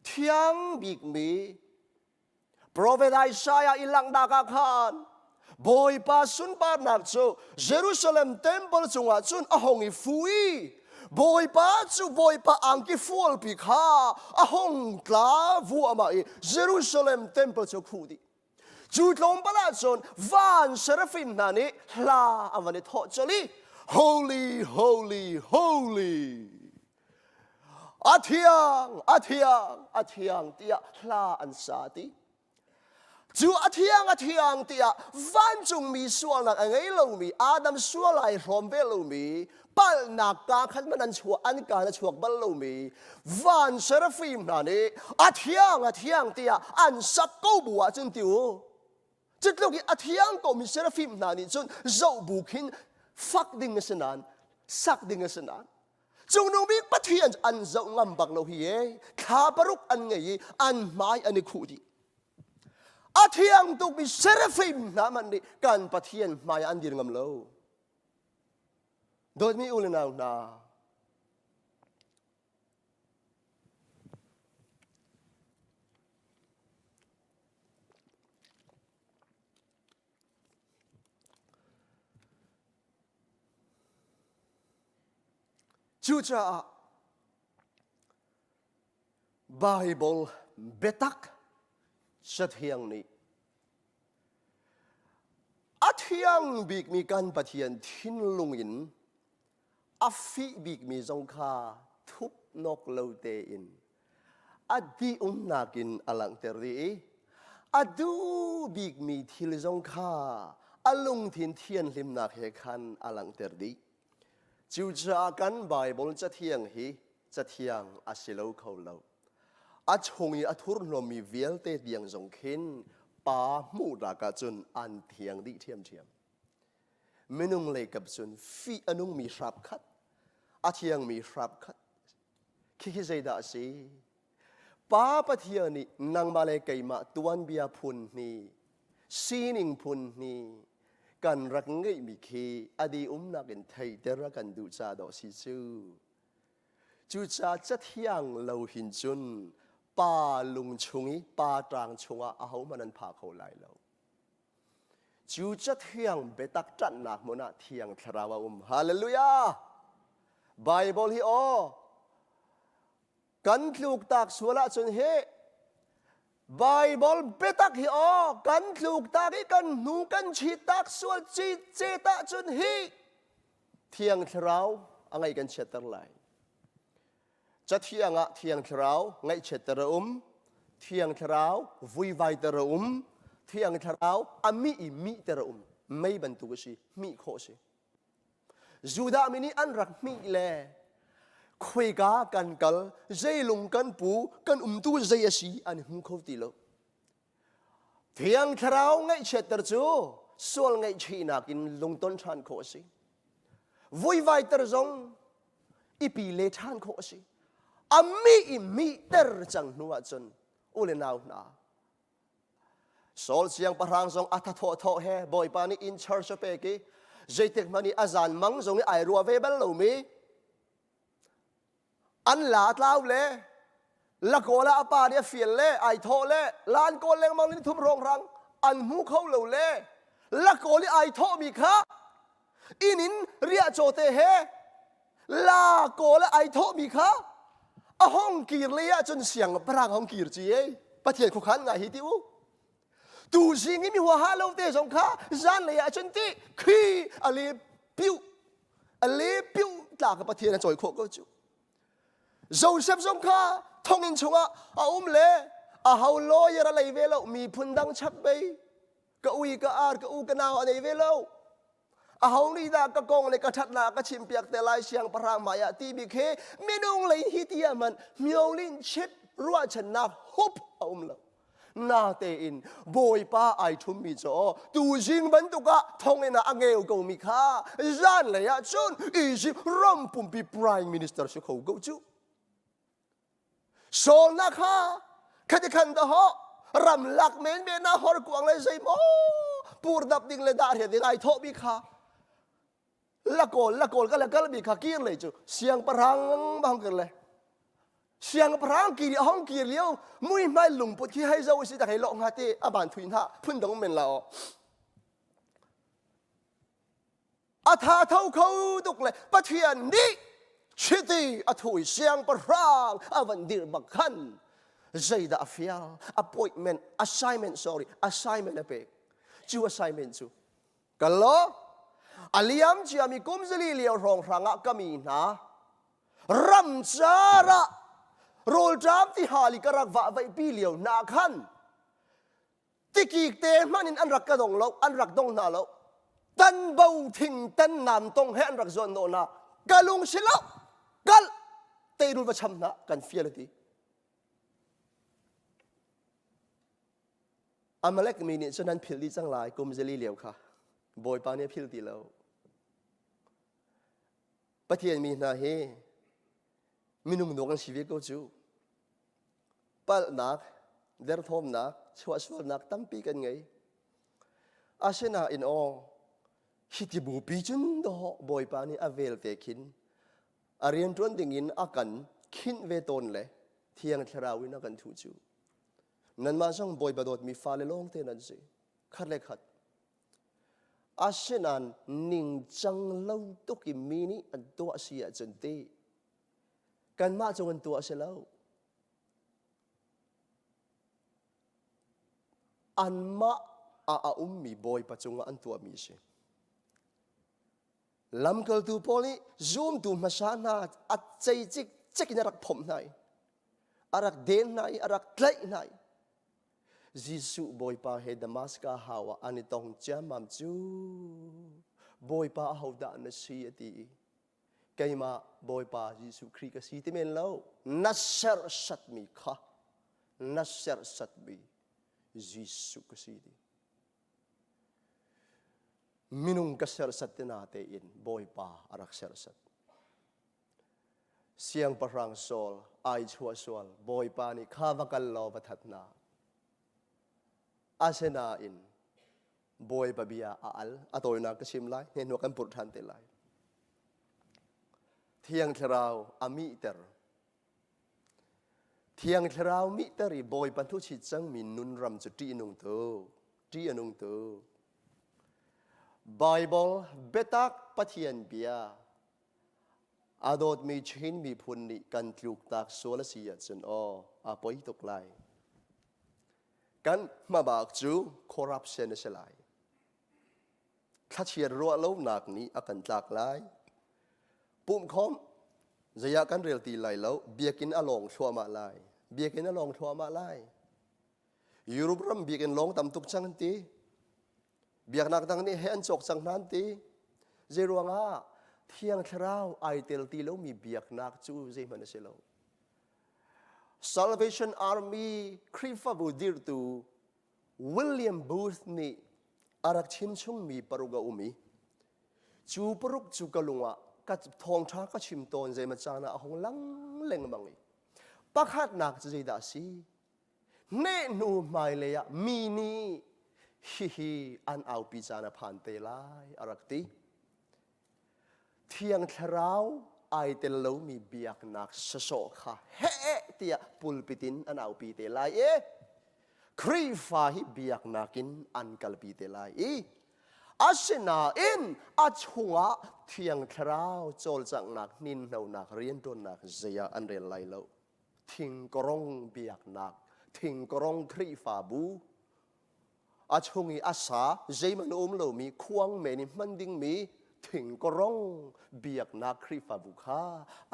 Thiang bikmi Prophet Isaiah i langhnak ah khan Bawipa sunparnak cu Jerusalem temple cungah cun a hong i fu i Bawipa cu Bawipa angki fualpi kha a hong tla vuahmah i Jerusalem temple cu khuh dih. Cu tlawmpal ahcun van serafim hna nih hla an van i thawh colh i Holy, holy, holy. A thiang, a thiang, a thiang tiah hla an sa ti. Cu a thiang, a thiang tiah vancungmi sualnak a ngei lomi Adam sual ai hrawm ve lomi palhnak kaa khat hmanh an chuah an kaan a chuak bal lomi van serafim hna nih a thiang a thiang tiah an sak ko bu ahcun ti u cutluk i a thiang komi serafim hna nih cun zoh bu khin fak ding a si nain sak ding a si nain Cungnung bik Pathian an zoh ngam bak lo hi e thla paruk an ngei i an hmai an i khuh dih a thiang tukmi serafim hna hmanh nih kan Pathian hmai an dir ngam lo Dawtmi u le nau hna, Cucaah Baibal biatak Cathiang nih A thiang bikmi kan Pathian thinlung in a fih bikmi zong kha thupnawk lo tein a dih-umnak in a langhter dih i a duh bikmi thil zong kha a lungthin thianhlimnak he khan a langhter dih. Cucaah kan Baibal Cathiang hi cathiang a si lo kho lo. A chung i a thurhnawmmi vialte tiang zong khin pa hmuhnak ahcun an thiang dih ṭhiamṭhiam. Minung leikap cun fih a nungmi hrap khat, a thiangmi hrap khat. Khikhi zeidah a si? Pa Pathian nih nangmah le keimah tuanbia phun hnih, sining phun hnih kan rak ngeihmi khi a di umnak in theihter a kan duh ca dawh si cu. Cucaah cathiang lo hin cun pa lung chung i pa ṭang chungah ahohmanh an pha kho lai lo. Cu cathiang biatak ṭanhnak hmun ah Thiang Thlarau a um. Hallelujah! Bible hi aw kan tluktak sual ahcun hi Bible biatak hi aw kan tluktak i kan hnu kan chittak sual citcet ahcun hi Thiang Thlarau a ngaih kan chiatter lai. Cathiang ah Thiang Thlarau ngaihchiatter a um, Thiang Thlarau vuivaiter a um, Thiang Thlarau a mih i mihter a um. Mei bantuk a si, hmih khawh a si. Judah mi nih an rak hmih le khuika kan kal, zei lung kan pu, kan umtu zei a si an hmu kho ti lo. Thiang Thlarau ngaihchiatter cu sual ngaihchihnak in lungton ṭhan khawh a si. Vuivaiter zong i pi le ṭhan khawh a si. A mi i mihter cang hnu ahcun u le nau hna, Saul siangpahrang zong a thathawh thawh he Bawipa nih in charge a pek i zeitik hmanh i a zan mang zong i ai ruah ve bal lomi an la tlau le lakawl ah a pa nih a fial le ai thawh le lan kawl lengmang ni thum hrawnghrang an hmu kho lo le lakawl i ai thawhmi kha inn in riah cawte he la kawl ai thawhmi kha a hong kir lei ah cun siangpahrang hong kir ci ei pathian khuakhan ngai hi ti u tu zing i mi huaha lo te zong kha zan lei ah cun ti khi a le piu a le piu tla ka pathian a cawi khawh ko cu Joseph zong kha thonginn chungah a um le a ho lawyer a lei ve lo miphun dang chap bei ka ui ka ar ka u ka nau a nei ve lo a ho nih dah ka kong le ka ṭhatnak ka chimpiak te lai siangpahrang hmai ah timi khi minung lei hi ti ah man myolin chit ruahchannak hup a um lo na tein bawipa ai ṭhummi cu tuzing bantuk ah thonginn ah a ngeu ko mi kha zan lei ah cun Egypt ram pumpi prime minister si kho ko cu Saul na kha khati khan da ho ram lak men men na hor kuang le zei maw pur dap ding le dah ding ai thawh mi kha lakawl lakawl ka la kal mi kha kir le cu siangpahrang bang kir le siangpahrang kir i hong kir lio mui hmai lungput khi hei zo si tak hei lo nga te a ban thui hna phun dong men la o a tha tho kho tuk le Pathian nih chiti a thui siangpahrang a van dir bak khan zeidah a fial appointment assignment sorry assignment a pek cu assignment cu kal law a liam ciami kum zali lio hrawnghrang ah ka mi hna ramcar ah rawlṭam ti hal i ka rak vah vaihpi lio hna khan tikik te hmanh in an rak ka dong lo an rak dong hna lo tan bo thing tan nam tong he an rak zuan nawh hna ka lung si lo kal teirul va cham hna kan fial ti Amalek mi nih cun an philh dih cang lai kum zali lio kha Bawipa nih a philh ti lo Pathian mi hna hi minung dawk an si ve ko cu palhnak, derthawmnak, chuahsualnak tampi kan ngei. Asinain aw, hi ti bupi cun dawh Bawipa nih a vel te khin a rianṭuan dingin a kan khinh ve tawn le Thiang Thlarau in a kan thuh cu. Nanmah zong Bawipa dawtmi fale lawngte nan si. Khat le khat. Asinain ningcang lo tuk i mi nih an tuah si ahcun ti kanmah cung an tuah a si lo. Anmah ah a ummi Bawipa cungah an tuahmi a si. Lamkaltu Paul nih zumtu hmasa hna a cei cikcek in a rak phomh hna i a rak den hna i a rak tlaih hna i Jesuh Bawipa he Damaska hau ah an i tong ciammam cu Bawipa ahodah na si a ti i keimah Bawipa Jesuh Khrih ka si ti men lo na serhsatmi kha na serhsatmi Jesuh ka si ti minung ka serhsat te na tein Bawipa a rak serhsat siangpahrang Saul ai chuah sual Bawipa nih kha va kal law va that hna asinain Bawipa bia a al a tawinak ka chim lai hne hnu kan purh ṭhan te lai Thiang Thlarau a mihter Thiang Thlarau mihter i Bawipa hnuchit cangmi nun ram cu ṭih nung tu ṭih a nung tu. Bible biatak Pathian bia a dawtmi Chin miphun nih kan tluktak sual a si ahcun aw a poi tuk lai. Kan hmabak cu corruption a si lai. Thlachiat ruah lonak nih a kan tlak lai. Pumhkhawmh zei ah kan rel ti lai lo, biakinn a lawng thluahmah lai. Biakinn a lawng thluahmah lai. Europe ram biakinn lawng tam tuk cang an ti. Biaknak dang nih he an cawk cang hna an ti. Zei ruangah Thiang Thlarau ai tel ti lomi biaknak cu zeihmanh a si lo. Salvation Army Khrihfabu dirhtu William Booth nih a rak chimchungmi paruk a um i cu paruk cu ka lung ah ka thawngṭha ka chim tawn zeimaw caan ah a hung lang lengmang i pakhatnak cu zeidah a si nehhnu hmailei ah mi nih hihi an aupi caan a phan te lai a rak ti Thiang Thlarau ai tel lomi biaknak sasawh kha heh tiah pulpit in an aupi te lai i Khrihfa hi biaknak in an kalpi te lai i asinain a chungah Thiang Thlarau cawlcanghnak hninhnonak rianṭuannak zei ah an rel lai lo. Thingkorong biaknak, thingkorong Khrihfabu a chung i a sa zeihmanh a um lomi khuang men i hman dingmi thingkorong biaknak Khrihfabu kha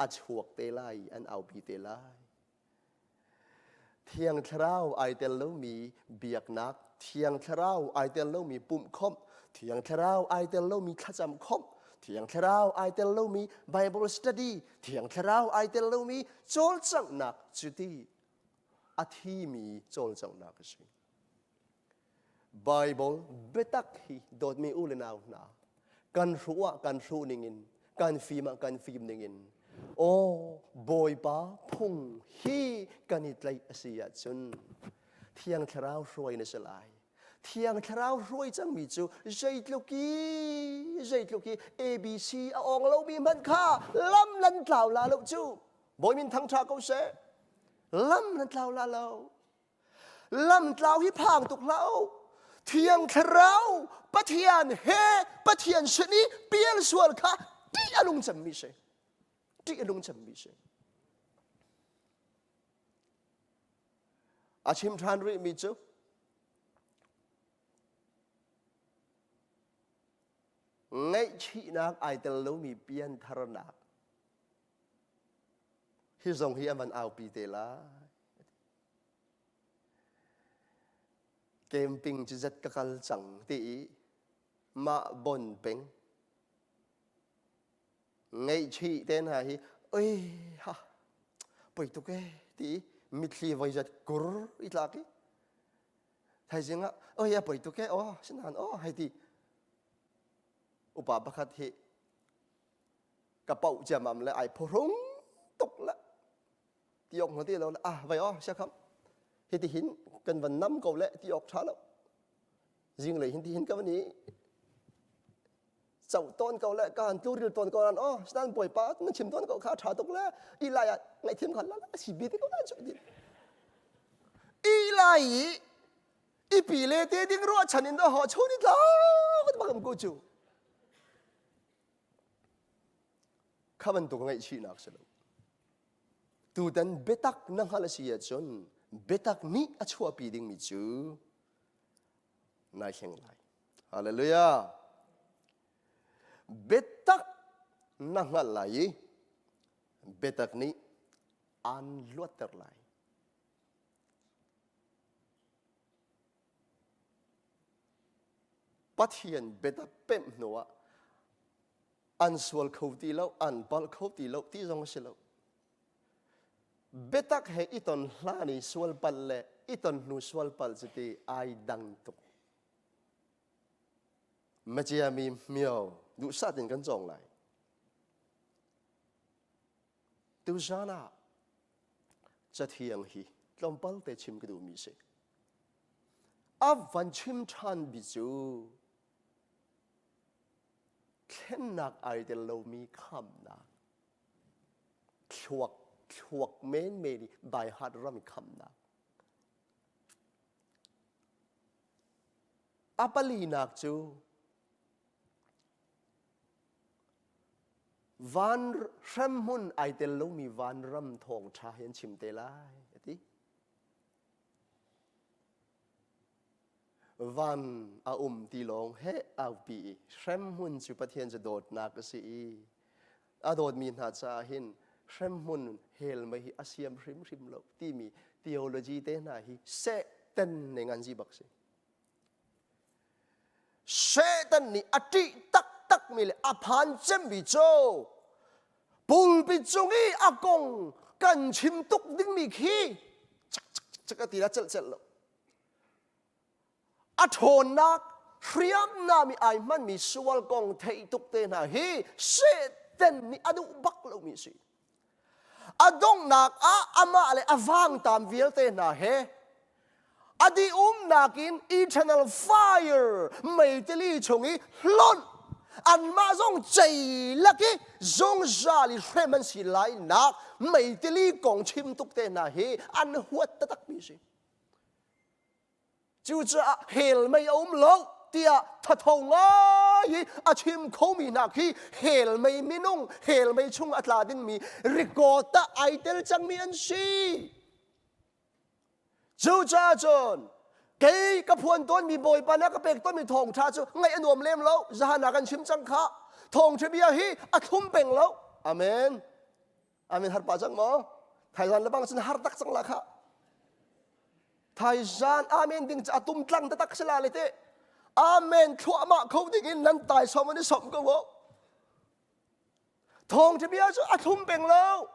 a chuak te lai an aupi te lai. Thiang Thlarau ai tel lomi biaknak, Thiang Thlarau ai tel lomi pumhkhawmh, Thiang Thlarau ai tel lomi thlacam khawmh, Thiang Thlarau ai tel lomi Bible study, Thiang Thlarau ai tel lomi cawlcanghnak cuti a thimi cawlcanghnak a si. Bible biatak hi dawtmi u le nau hna kan hruh ah kan hruh ningin kan fim ah kan fim ningin aw Bawipa phung hi kan i tlaih a si ahcun Thiang Thlarau hruai na si lai. Thiang Thlarau hruai cangmi cu zeitluk i zeitluk i ABC a awng lomi hmanh kha lam nan tlau la lo cu Bawi min thangṭha ko seh. Lam nan tlau la lo. Lamtlau hi phang tuk hlah u. Thiang Thlarau Pathian he Pathian sin i pial sual kha ṭih a nung cemmi si. Ṭih a nung cemmi si. A chim ṭhan rihmi cu ngaihchihnak ai tel lomi piantharnak hi zong hi a van aupi te lai. Camping cu zat ka kal cang ti i mah bon peng ngaihchih te hna hi oi ha poi tuk e ti i mitthli voi zat kur i tlak i thaizing ah oi a poi tuk e aw sinan aw hei ti upa pakhat hi ka pauh ciamam le ai phuhrung tuk le ti awk hnga ti lo le ah vai aw sia kham hi ti hin kan van nam ko le ti awk tha lo zinglei hin ti hin ka van i chau ton ko le ka han tluril ton ko ran oh stan bawipa na chim ton ko kha tha tuk le i lai ah ngaihthiam khan la si bi te ko la chu ti i lai i i pi le te ding ruah chan in do ho chu ni tla bakam ko chu Kha bantuk ngaihchihnak si lo. Tutan biatak na hngalh a si ahcun biatak nih a chuahpi dingmi cu nai thleng lai. Hallelujah. Biatak na hngalh lai i biatak nih aan luatter lai. Pathian biatak pemh hnuah an sual kho ti lo, an palh kho ti lo ti zong a si lo. Biatak he i ton hlan i sual palh le i ton hnu sual palh cu ti ai dang tuk. Maciami mio duhsah tin kan cawng lai. Tuzan ah cathiang hi tlawmpal te chim ka duhmi si. A van chim ṭhan bi cu thlennak ai tel lomi khamnak thluak thluak menmen i baihat ram khamnak a palinak cu. Van hremhmun ai tel lomi vanram thawngṭha hi an chim te lai a ti. Van a um ti lawng he aupi i hremhmun cu Pathian cu dawtnak a si i a dawtmi hna caah hin hremhmun hell mei hi a siam hrimhrim lo timi theology te hna hi Satan nih ngan zi bak si. Satan nih a ṭih taktakmi le a phan cemmi cu pulpit cung i a kong kan chim tuk dingmi khi cak cak cak a ti la celh celh lo. A ṭhawnnak hriamnam i ai hmanmi sual kong theih tuk te hna hi Satan nih a duh bak lomi a si. A donghnak ah amah le a vangtam vialte hna he a dih umnak in eternal fire meitili chung i hlonh anmah zong ceilak i zungzal i hrem an si lai nak meitili kong chim tuk te hna hi an huat taktakmi si. Cucaah hell mei a um lo tiah thatho ngai i a chim khomi hna khi hell mei minung hell mei chung a tla dingmi record ah ai tel cangmi an si. Cucaah cun kei ka phuan tawnmi Bawipa na ka pek tawnmi thawngṭha cu ngaih a nuam lem lo zahan ah kan chim cang kha thawngṭha bia hi a thlum peng lo amen Amen har pa cang maw? Thaizan le bang cun har tak cang la kha. Thaizan amen ding cu atum tlang taktak si la le te. Amen thluahmah kho ding in nan tai som an i som ko wo. Thawng bia cu a thlum peng lo.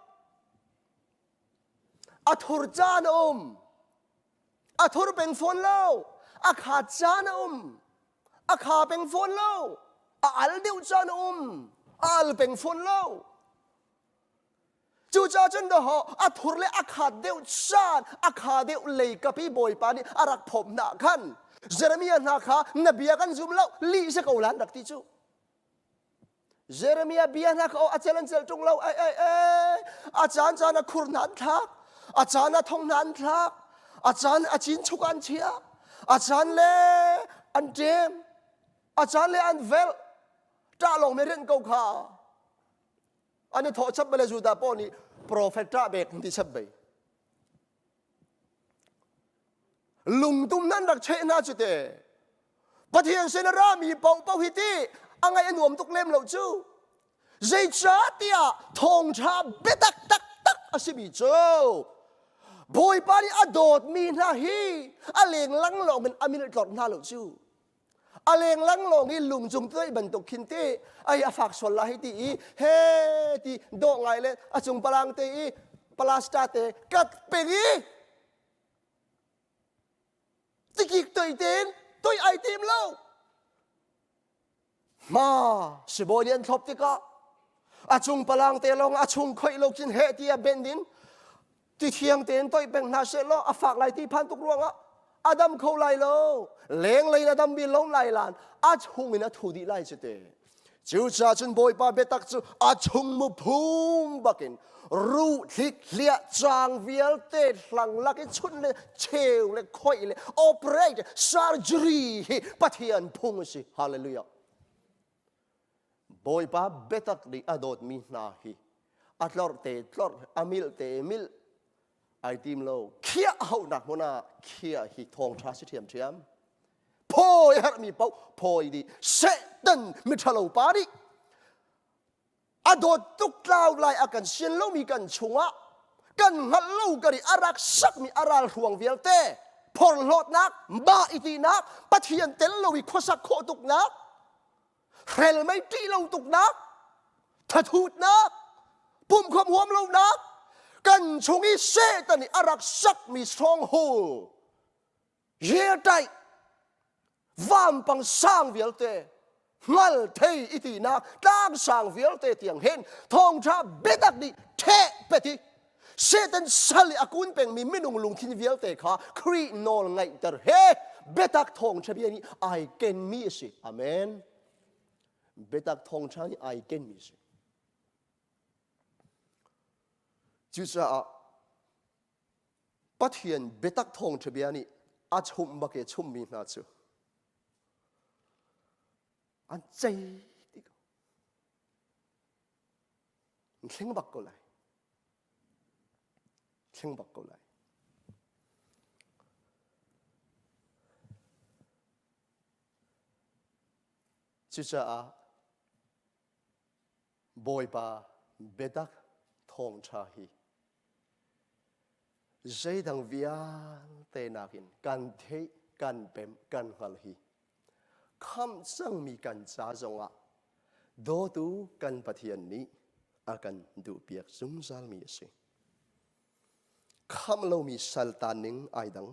A thur caan a um. A thur peng fawn lo. A kha caan a um. A kha peng fawn lo. A al deuh caan a um. A al peng fawn lo. Cucaah cun dawh a thur le a khat deuh caan a kha deuh lei kapi bawipa nih a rak phawm hna khan Jeremiah hna kha na bia kan zum lo lih si ko lan rak ti cu Jeremiah bia hna kha a cel an cel ṭung lo ai ai ai a caan caan a khur hna an thlak a caan a thong hna an thlak a caan a cin chuk an chia a caan le an ṭem a caan le an velh ṭah lawng me rianh ko kha An i thawh chap bale Judah pawl nih profet ṭah bek an ti chap bei. Lungtum nan rak cheh hna cu te. Pathian sin a rami paohpaoh hi ti a ngaih a nuam tuk lem lo cu. Zeicahtiah thawngṭha biatak taktak a simi cu Bawipa nih a dawtmi hna hi a lenglang lawng in a min a tlorh hna lo cu. A lenglang lawng i lung cung tuai bantuk khin te ai a fak sual la hei ti i he ti dawh ngai le a cung palang te i palasta te kat peng i tikik toi ten toi ai tim lo ma sibawi nih an thlop tikah a cung palang te lawng a chung khoih lo chin he ti a ben din ti thiang tein toih peng hna seh law a fak lai ti phan tuk ruangah a dam kho lai lo lenglei in a dam bil lo lai lan a chung in a thu dih lai cu te cucaah cun bawipa biatak cu a chung mu phum bakin ruh thlik hliah cang vialte hlang lak i chunh le cheu le khoih le operate surgery hi pathian phung a si hallelujah Bawipa biatak nih a dawtmi hna hi a tlorh te tlorh a milh te milh ai tim lo khiah hauhnak hmun ah khiah hi thawngṭha si ṭhiamṭhiam phawi herhmi paoh phawi dih Satan miṭhalo pa nih a dawt tuk tlau lai a kan sian lomi kan chungah kan hngalh lo kar i a rak sakmi a ral hruang vialte phorhlawtnak mah i tinak Pathian tel lo i khuasak khawh tuknak hrel mei ṭih lo tuknak thathutnak pumkhom huam lonak kan chung i Satan nih a rak sakmi stronghold year-taih vampang sang vialte hngal thei i tinak tlang sang vialte tiang hin thawngṭha biatak nih ṭheh pet i Satan sal i a kun pengmi minung lungthin vialte kha Khrih nawl ngaihter he biatak thawngṭha bia nih ai kenmi a si. Amen. Biatak thawngṭha nih ai kenmi a si. Cucaah Pathian biatak thawngṭha bia nih a chumh bak i chummi hna cu an cei ti ko. Thleng bak ko lai. Thleng bak ko lai. Cucaah Bawipa biatak thawngṭha hi zeidang vialte nakin kan theih, kan pemh, kan hngalh hi khamh cangmi kan ca zongah dawtu kan Pathian nih a kan duhpiak zungzalmi a si. Khamh lomi saltan ning ai dang.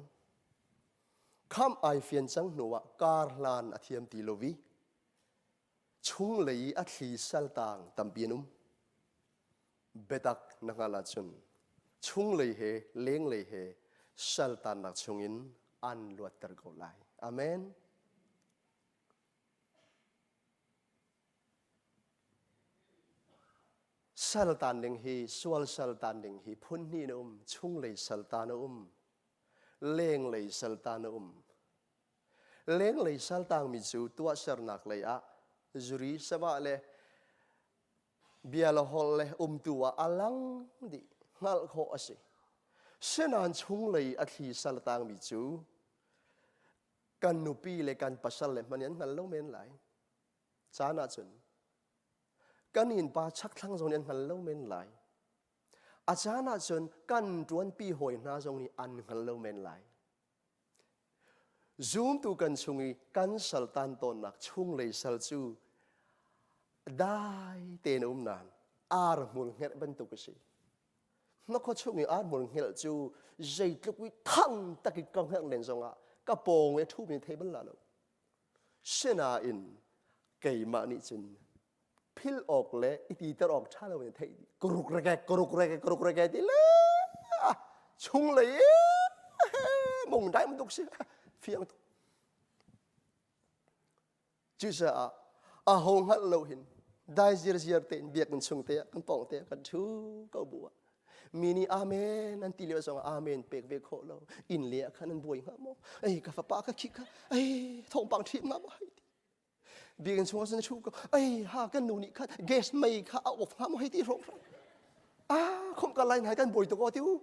Khamh ai fian cang hnuah kar hlan a thiam ti lo i chunglei i a thli saltang tampi an um. Biatak na hngalh ahcun chunglei he lenglei he saltannak chungin an luatter ko lai. Amen. Saltan ding hi sual saltan ding hi phun hnih in a um. Chunglei saltan a um. Lenglei saltan a um. Lenglei saltangmi cu tuahsernak lei ah zuri savah le bia le holh le umtu ah a lang dih hngalh khawh a si. Sinain chunglei a thli saltangmi cu kan nupi le kan pasal le hmanh an hngal lo men lai. Caan ahcun kan innpa chakthlang zong nih an hngal lo men lai. A caan ahcun kan ṭuanpi hawi hna zong nih an hngal lo men lai. Zumtu kan chung i kan saltan tawnnak chunglei sal cu dai tein a um nain ar hmul hngerh bantuk a si. Hnakhaw chung i ar hmul hngerh cu zeitluk i thang tak i ka hngerh len zongah ka pawng i a ṭhumi thei bal la lo. Sinain keimah nih cun phil awk le i titer awk ṭha lo in theih karuk reke karuk reke karuk reke ti le chunglei mung dai bantuk si fiang tuk cucaah a ho hngalh lo hin dai zirziar tein biakinn chung te ah kan pawng te ah kan ṭhu ko bu ah mi nih amen an ti lio zong amen pek ve khawh lo inn le ah khan an buai hnga maw ei ka fapa ka khi kha ei thawngpang ṭhim hnga maw biakinn chung ah cun thu ko ei ha kan nu nih khan gas mei kha a off hnga maw hei ti hrawng hrawng ah khom ka lai nai kan buai tuk aw ti u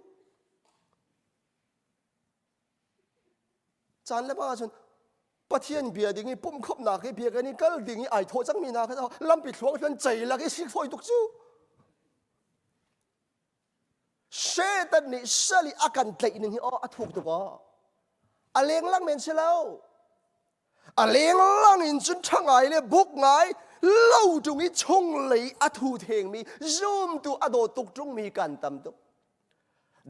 caan le ba cun Pathian bia ding i pumhkhawmnak hi biakinn i kal ding i ai thawh cangmi hna kha lampi thluang thluan cei lak i sik fawi tuk cu Satan nih sal i a kan tlaih ning hi aw a thuk tuk aw. A lenglang men si lo. A lenglang in cun ṭha ngai le buk ngai lo ṭung i chunglei a thu thengmi zumtu a daw tuk ṭungmi kan tam tuk.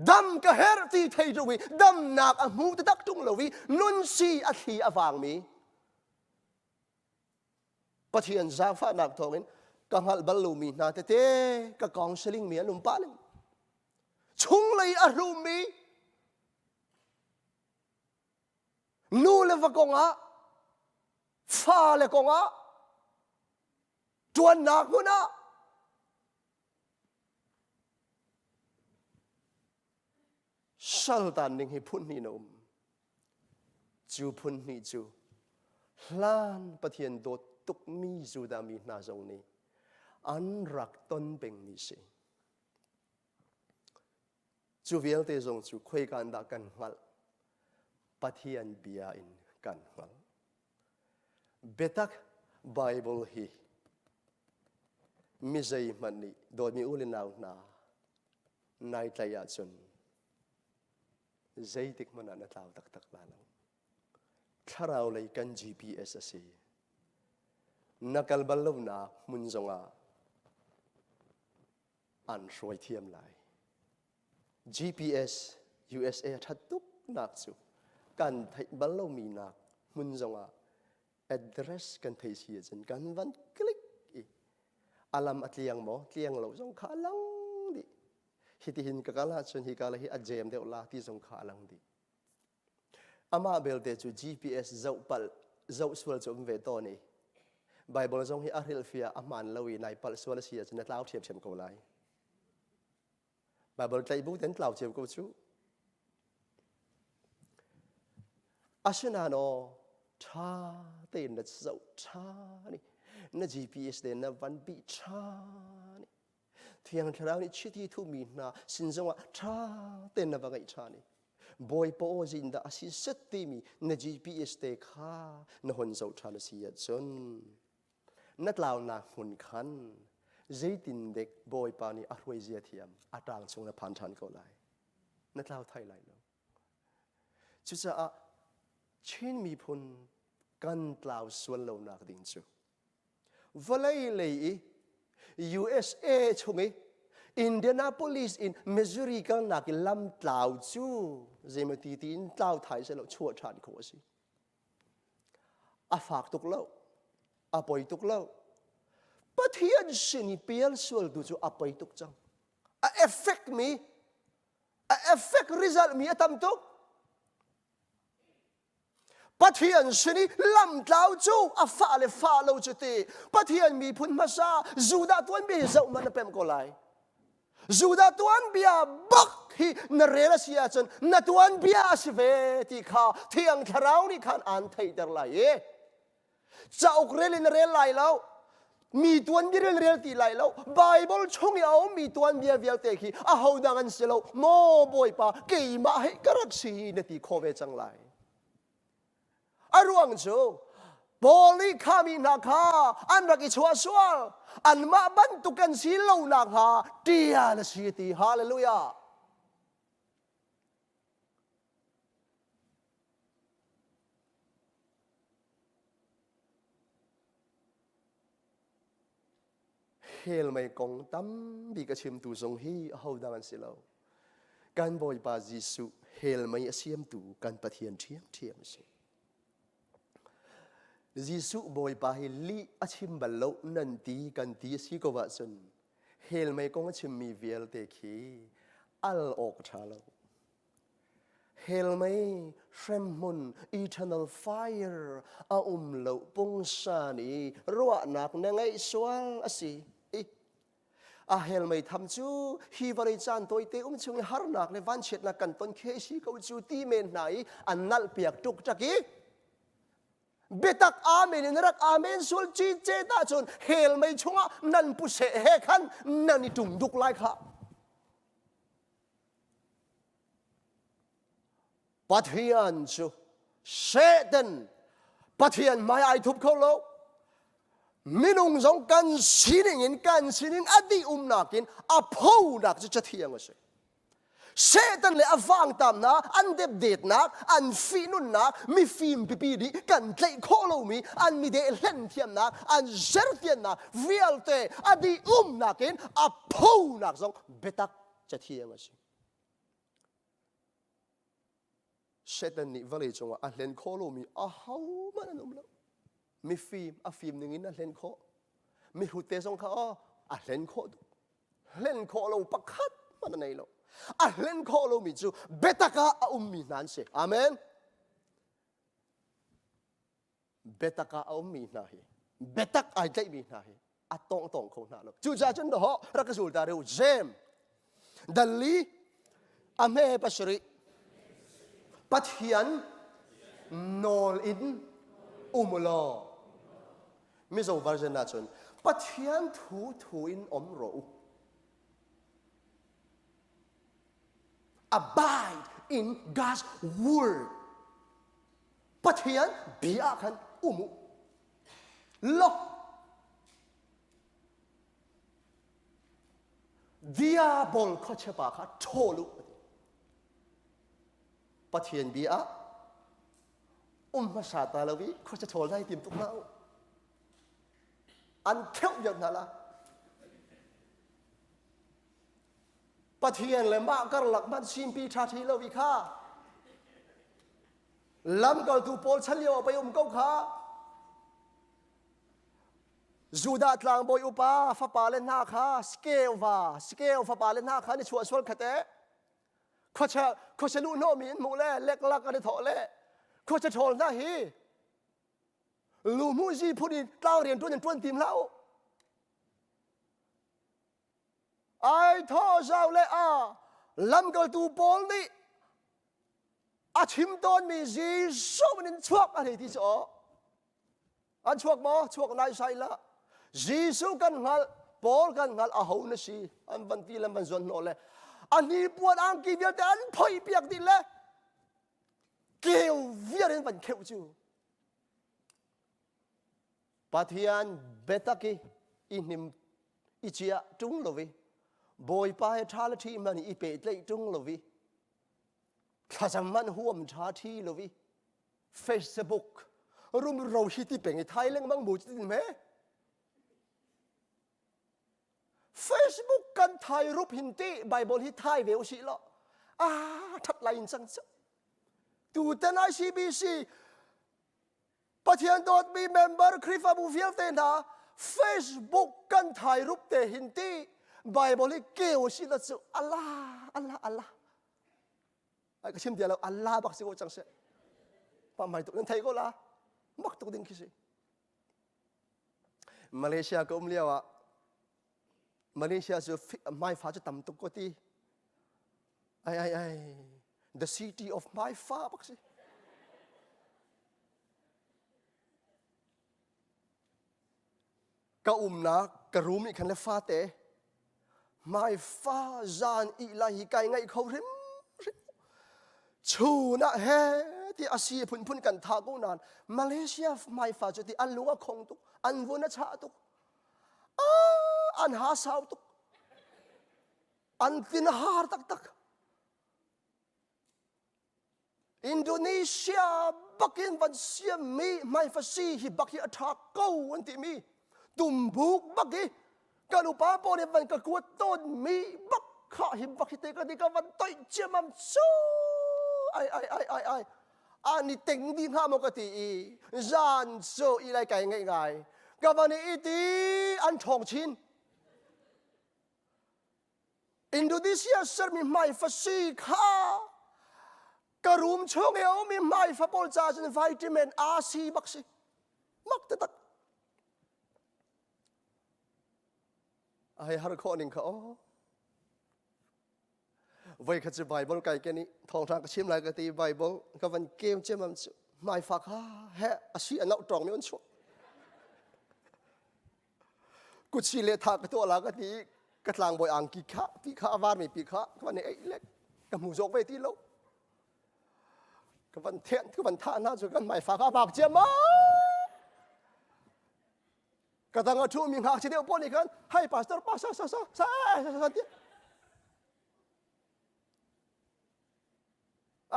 Dam ka herh ti thei ṭung i damnak a hmu taktak ṭung lo i nunsi a thli a vangmi Pathian zaangfahnak thawngin ka hngalh bal lomi hna tete ka counseling mi an um pah ning. Chunglei a hlummi nu le va kongah fa le kongah ṭuannak hmun ah saltan ding hi phun hnih na um. Cu phun hnih cu hlan Pathian dawt tukmi Judah mi hna zong nih an rak ton pengmi si. Cu vialte zong cu khoika dah kan hngalh? Pathian bia in kan hngalh. Biatak Bible hi mi zeihmanh nih dawtmi u le nau hna nai tlaih ahcun zeitik hmanh ah na tlau taktak la lo. Thlarau lei kan GPS a si. Na kal bal lonak hmun zongah an hruai thiam lai. GPS USA a ṭhat tuk nak cu kan theih bal lomi nak hmun zongah address kan theih si ahcun kan van click i a lam a tliang maw tliang lo zong kha a lang dih hitihin ka kal ahcun hi ka le hi a jem deuh la ti zong kha a lang dih amah belte cu GPS zoh palh zoh sual cu um ve tawn i Bible zong hi a hrilhfia a hmaan lo i nai palh sual a si ahcun na tlau ṭhiamṭhiam ko lai Bible tlaih bu ten tlau cio ko cu asinain aw ṭha tein na zoh ṭha ni na GPS te na van bih ṭha ni. Thiang Thlarau nih chiti thuhmi hna sin zongah ṭha tein na va ngaih ṭhan i Bawipa aw zeitindah a si set timi na GPS te kha na hon zoh ṭhan a si ahcun na tlaunak hmun khan zeitindek Bawipa nih a hruai zia thiam a ṭang chung na phan ṭhan ko lai. Na tlau thai lai lo. Cucaah Chin miphun kan tlau sual lonak ding cu vawlei lei i USA chung i Indianapolis in Missouri kalnak i lam tlau cu zeimati tiin tlau thai seh lo chuah ṭhan khawh a si. A fak tuk lo, a poi tuk lo. Pathian sin i pial sual tu cu a poi tuk cang. A effect mi, a effect result mi a tam tuk. Pathian sin i lamtlau cu a fah le fah lo cu ti Pathian miphun hmasa Judah tuanbia hi zoh hmanh na pemh ko lai. Judah tuanbia bak hi na rel a si ahcun na tuanbia a si ve ti kha Thiang Thlarau nih khan aan theihter lai i Cauk rel in na rel lai lo. Mi tuanbia rel rel ti lai lo. Bible chung i a ummi tuanbia vialte khi ahodang an si lo. Maw Bawipa, keimah hei ka rak si na ti khawh ve cang lai. A ruang cu Paul nih kha mi hna kha an rak i chuah sual. Anmah bantuk kan si lo nakhnga ṭial a si ti. Hallelujah. Hell mei kong tambik a chimtu zong hi ahodang an si lo. Kan Bawipa Jesuh hell mei a siamtu kan Pathian ṭhiamṭhiam a si. Jesuh Bawipa hi lih a chim bal lo nan ti kan ti a si ko ahcun hell mei kong a chimmi vialte khi al awk a ṭha lo. Hell mei hremhmun eternal fire a um lo pungsan i ruahnak na ngeih sual a si i a hell mei tham cu hi vawlei caan tawite um chung i harnak le vanchiatnak kan ton khi si ko cu ti men hna i an nalh piak tuk tak i biatak amen in rak amen sual ci cet ahcun hell mei chungah nan pu seh he khan nan i tum duk lai kha Pathian cu Satan Pathian hmai ai thup kho lo. Minung zong kan sining in kan sinin a dih umnak in a phonak cu cathiang a si. Satan le a vangtamnak, an depdetnak, an fihnunnak, mifim pipi nih kan tlaih khawh lomi an mideh hlen thiamnak, an zertiannak vialte a dih umnak in a phonak zong biatak cathiang a si. Satan nih vawlei cungah a hlen khawh lomi ahohmanh an um lo. Mifim a fim ning in a hlen khawh. Mihrut te zong kha aw a hlen khawh tuk. Hlen khawh lo pakhat hmanh a nei lo. A hlen khawh lomi cu biatak ah a ummi hna an si. Amen. Biatak ah a ummi hna hi biatak ai tlaihmi hna hi a tawng tawng kho hna lo. Cucaah cun dawh rak ka zul ta reu Jem dalli a hme pasarih Pathian nawl in um law Mizo version ah cun Pathian thu thu in um rawh u. Abide in God's word. Pathian bia ah khan um u. Lo. Diabol khuachepa kha ṭhawl u. Pathian bia ah um hmasa ta lo i khuacha ṭhawl nai tim tuk hna u. An kheuh viar hna la. Pathian le mah karlak hmanh simpi ṭha ṭhi lo i kha Lamkaltu Paul chan lio ah pei um ko kha. Judah tlangbawi upa fapa le hna kha Skeuva Skeu fapa le hna kha ni chuah sual khat e khuacha khuacha luh hnawhmi in hmuh le leklak an i thawh le khuacha ṭhawl hna hi luhmuh zi phun in tlang rian ṭuan in ṭuan tim hlah u ai thawh zau le a lamkaltu Paul nih a chim tawnmi Jesuh min in chuak a hei ti cu aw an chuak maw chuak lai sai la Jesuh kan hngalh Paul kan hngal a ho na si an van ti le an van zuan hnawh le a hnipuan angki vialte an phoih piak dih le keu viar in van kheuh cu Pathian biatak i i hnim i chia ṭung lo i Bawipa he ṭha le ṭhi hmanh i pehtlaih ṭung lo i thlacam hmanh huam ṭha ṭhi lo i Facebook rumro hi ti peng i thai lengmang bu cu tin he Facebook kan thai rup hin ti Bible hi thai ve usih law ah ṭhat lai in cang cu tutan ICBC Pathian dawtmi member Khrihfabu vialte hna Facebook kan thai rup te hin ti Bible hi keu si la cu Allah Allah Allah ai ka chim dia lo Allah bak si ko cang se pa mai tuk nan thei ko la mak tuk ding khi si Malaysia ka um lio ah Malaysia cu hmaifa cu tam tuk ko ti ai ai ai the city of hmaifa bak si ka umnak ka room nih khan le fate hmaifa zan i lai hi kai ngaih kho hrim hrim chun ah he ti asi phunphun kan tha ko nain Malaysia hmaifa cu ti an lung a khong tuk an vun a chah tuk an ha sau tuk an tin har taktak Indonesia bakin van siammi hmaifasi hi bak hi a ṭha ko an timi tumbuk bak hi kan upa pawl nih van ka kuat tawnmi bak kha hi bak hi te ka ti ka van toih ciammam cu ai ai ai ai ai ani teng dih hnga maw ka ti i zan cu i lai kai ngaih ngai ka van i ti an ṭhawng chin Indonesia sermi hmaifasi kha ka room chung i a ummi hmaifa pawl caah cun vitamin A C bak si mak taktak a hei har khawh ning kha aw voi khat cu Bible kai ken i thawngṭha ka chim lai ka ti Bible ka van kem ciammam cu hmaifa kha he a si a nauh ṭawng mi an chuah Kutsi le tha ka tuah la ka ti i ka tlangbawi angki kha pi kha a varmi pi kha ka van i eih le ka hmu zawk ve ti lo. Ka van thenh ka van thah hna cu kan hmaifa kha a bak ciam ma. Ka dang a ṭhumi ngakchia deuh pawl nih khan hai pastor pa sa sa sa sa sa sa ti.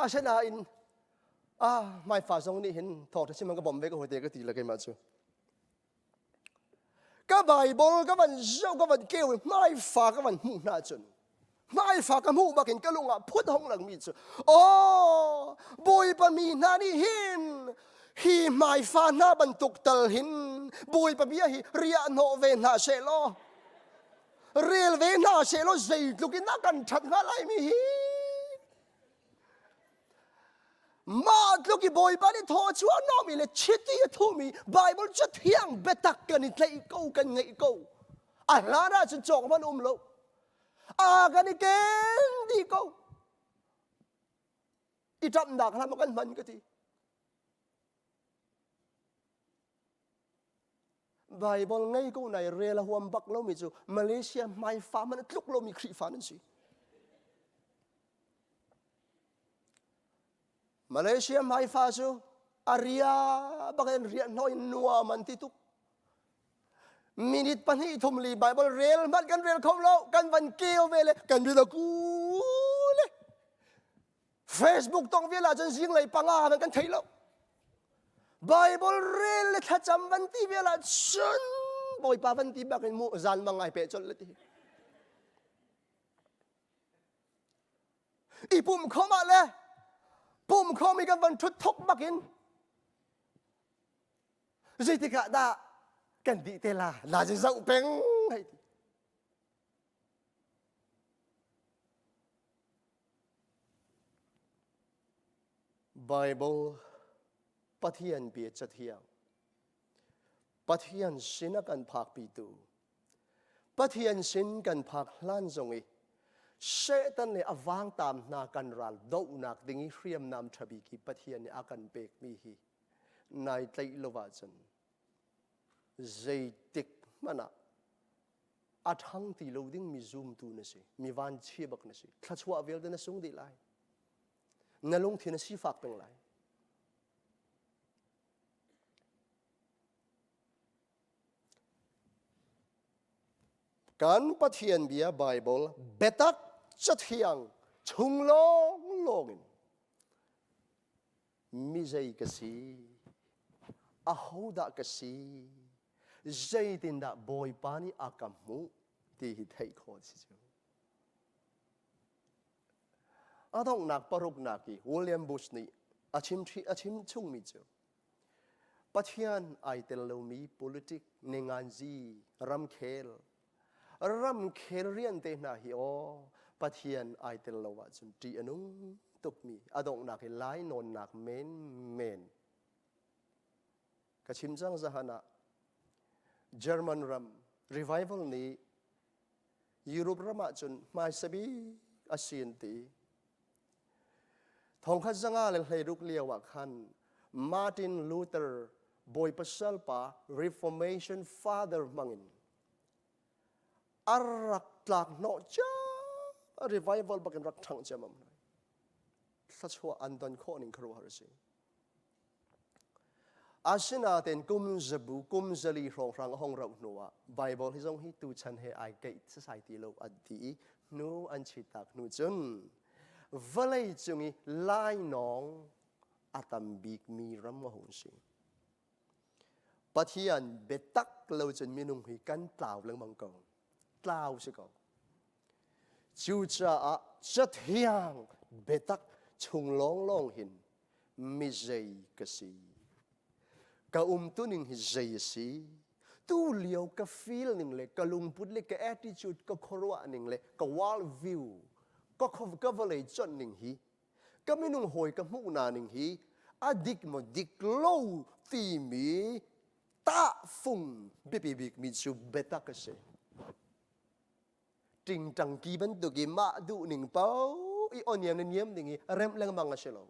Asinain ah hmaifa zong nih hin thawngṭha chim an ka bawmh ve ka hawi te ka ti le keimah cu. Ka Bible ka van zoh ka van keu i hmaifa ka van hmuh hna cun hmaifa ka hmuh bakin ka lung ah phut hong langmi cu aw Bawipa mi hna nih hin hi hmaifa hna bantuk tal hin Bawipa bia hi riah hnawh ve hna seh law rel ve hna seh law zeitluk in a kan ṭhat hnga lai mi hi Mah tluk i Bawipa nih thaw a chuah hnawhmi le chiti a thuhmi Baibal cathiang biatak kan i tlaih ko, kan ngeih ko. A hlan ahcun cawk hmanh um lo. A kan i ken dih ko. I ṭamhnak hlah maw kan hman ka ti. Baibal ngei ko nai rel a huam bak lomi cu Malaysia hmaifa hmanh a tluk lomi Khrihfa nan si. Malaysia hmaifa cu a ria bak in riah hnawh in nuam an ti tuk. Minute pahnih thum li Bible rel hmanh kan rel kho lo kan van keu ve le kan ri ku le Facebook tong vial ahcun zinglei panga man kan thei lo. Bible rel le thlacam van ti vial ahcun Bawipa van ti bak in mu zan mang ai pe colh le ti. I pum khom ah le pum khom i kan van thut thok bak in zeitik ah dah kan dih te la la zoh peng hei ti. Bible Pathian bia cathiang Pathian sin a kan phakpitu Pathian sin kan phak hlan zong i Satan le a vangtam hna kan ral dohnak ding i hriamnam ṭha bik hi Pathian nih a kan pekmi hi nai tlaih lo ahcun zeitik hmanh ah. A ṭhang ti lo ding mi zumtu na si. Mi vanchia bak na si. Thluachuah vialte na sung dih lai. Na lungthin a sifak peng lai. Kan Pathian bia Bible biatak cathiang chung lawnglawng in mi zei ka si, ahodah ka si, zeitindah Bawipa nih a ka hmuh ti hi theih khawh a si cu. A donghnak paruknak i William Bush nih a chim a chim chungmi cu Pathian ai tel lomi politic ninganzi ramkhel ramkhel rian te hna hi aw Pathian ai tel lo ahcun ṭih a nung tukmi a donghnak i lainawnnak menmen ka chim cang zahan ah German ram revival nih Europe ram ahcun hmaisa bik a si an ti. Thongkhat 516 lio ah khan Martin Luther bawipa salpa Reformation Father hmangin a rak tlak hnawh cia revival bakin rak ṭhangh ciammam hna. Thluachuah an don khawh ning khuaruahhar a si. Asinain kum zabu kum zali hrawnghrang a hong rauh hnuah Baibal hi zong hi tuchan he ai keih sasai ti lo an ti i hnu an chitak hnu cun vawlei cung i lainawng a tam bikmi ram a hung si. Pathian biatak lo cun minung hi kan tlau lengmang ko. Tlau si ko. Cucaah cathiang biatak chung lawnglawng hin mi zei ka si. Ka umtuning hi zei a si. Tu lio ka feel ning le ka lungput le ka attitude ka khuaruah ning le ka world view ka ka vawlei chawnh ning hi ka minung hawi ka hmuh na ning hi a dik maw dik lo timi tahfung biapi bik mi cu biatak a si. Ṭingṭangki bantuk i mah duh ning paoh i aw niam le niam ding i remh lengmang a si lo.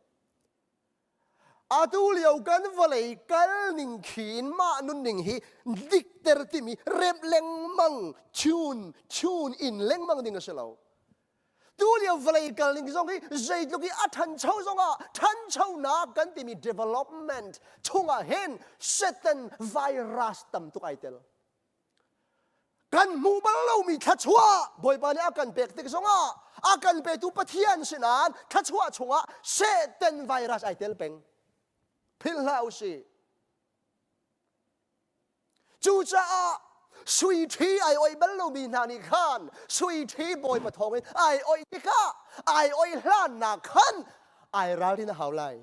Atu lio kan vawlei kal ning khin mah nunning hi dikter timi remh lengmang, tune, tune in lengmang ding a si lo. Tu lio vawlei kal ning zong hi zeitluk i a ṭhancho zongah ṭhanchonak kan timi development chungah hin Satan virus tam tuk ai tel. Kan hmuh bal lomi thluachuah Bawipa nih a kan pek tik zongah a kan petu Pathian sinain thluachuah chungah Satan virus ai tel peng. Philh hlah usih. Cucaah sui ṭhi ai oih bal lomi hna nih khan sui ṭhi Bawipa thawngin ai oih tikah ai oih hlannak khan ai ralrin a hau lai.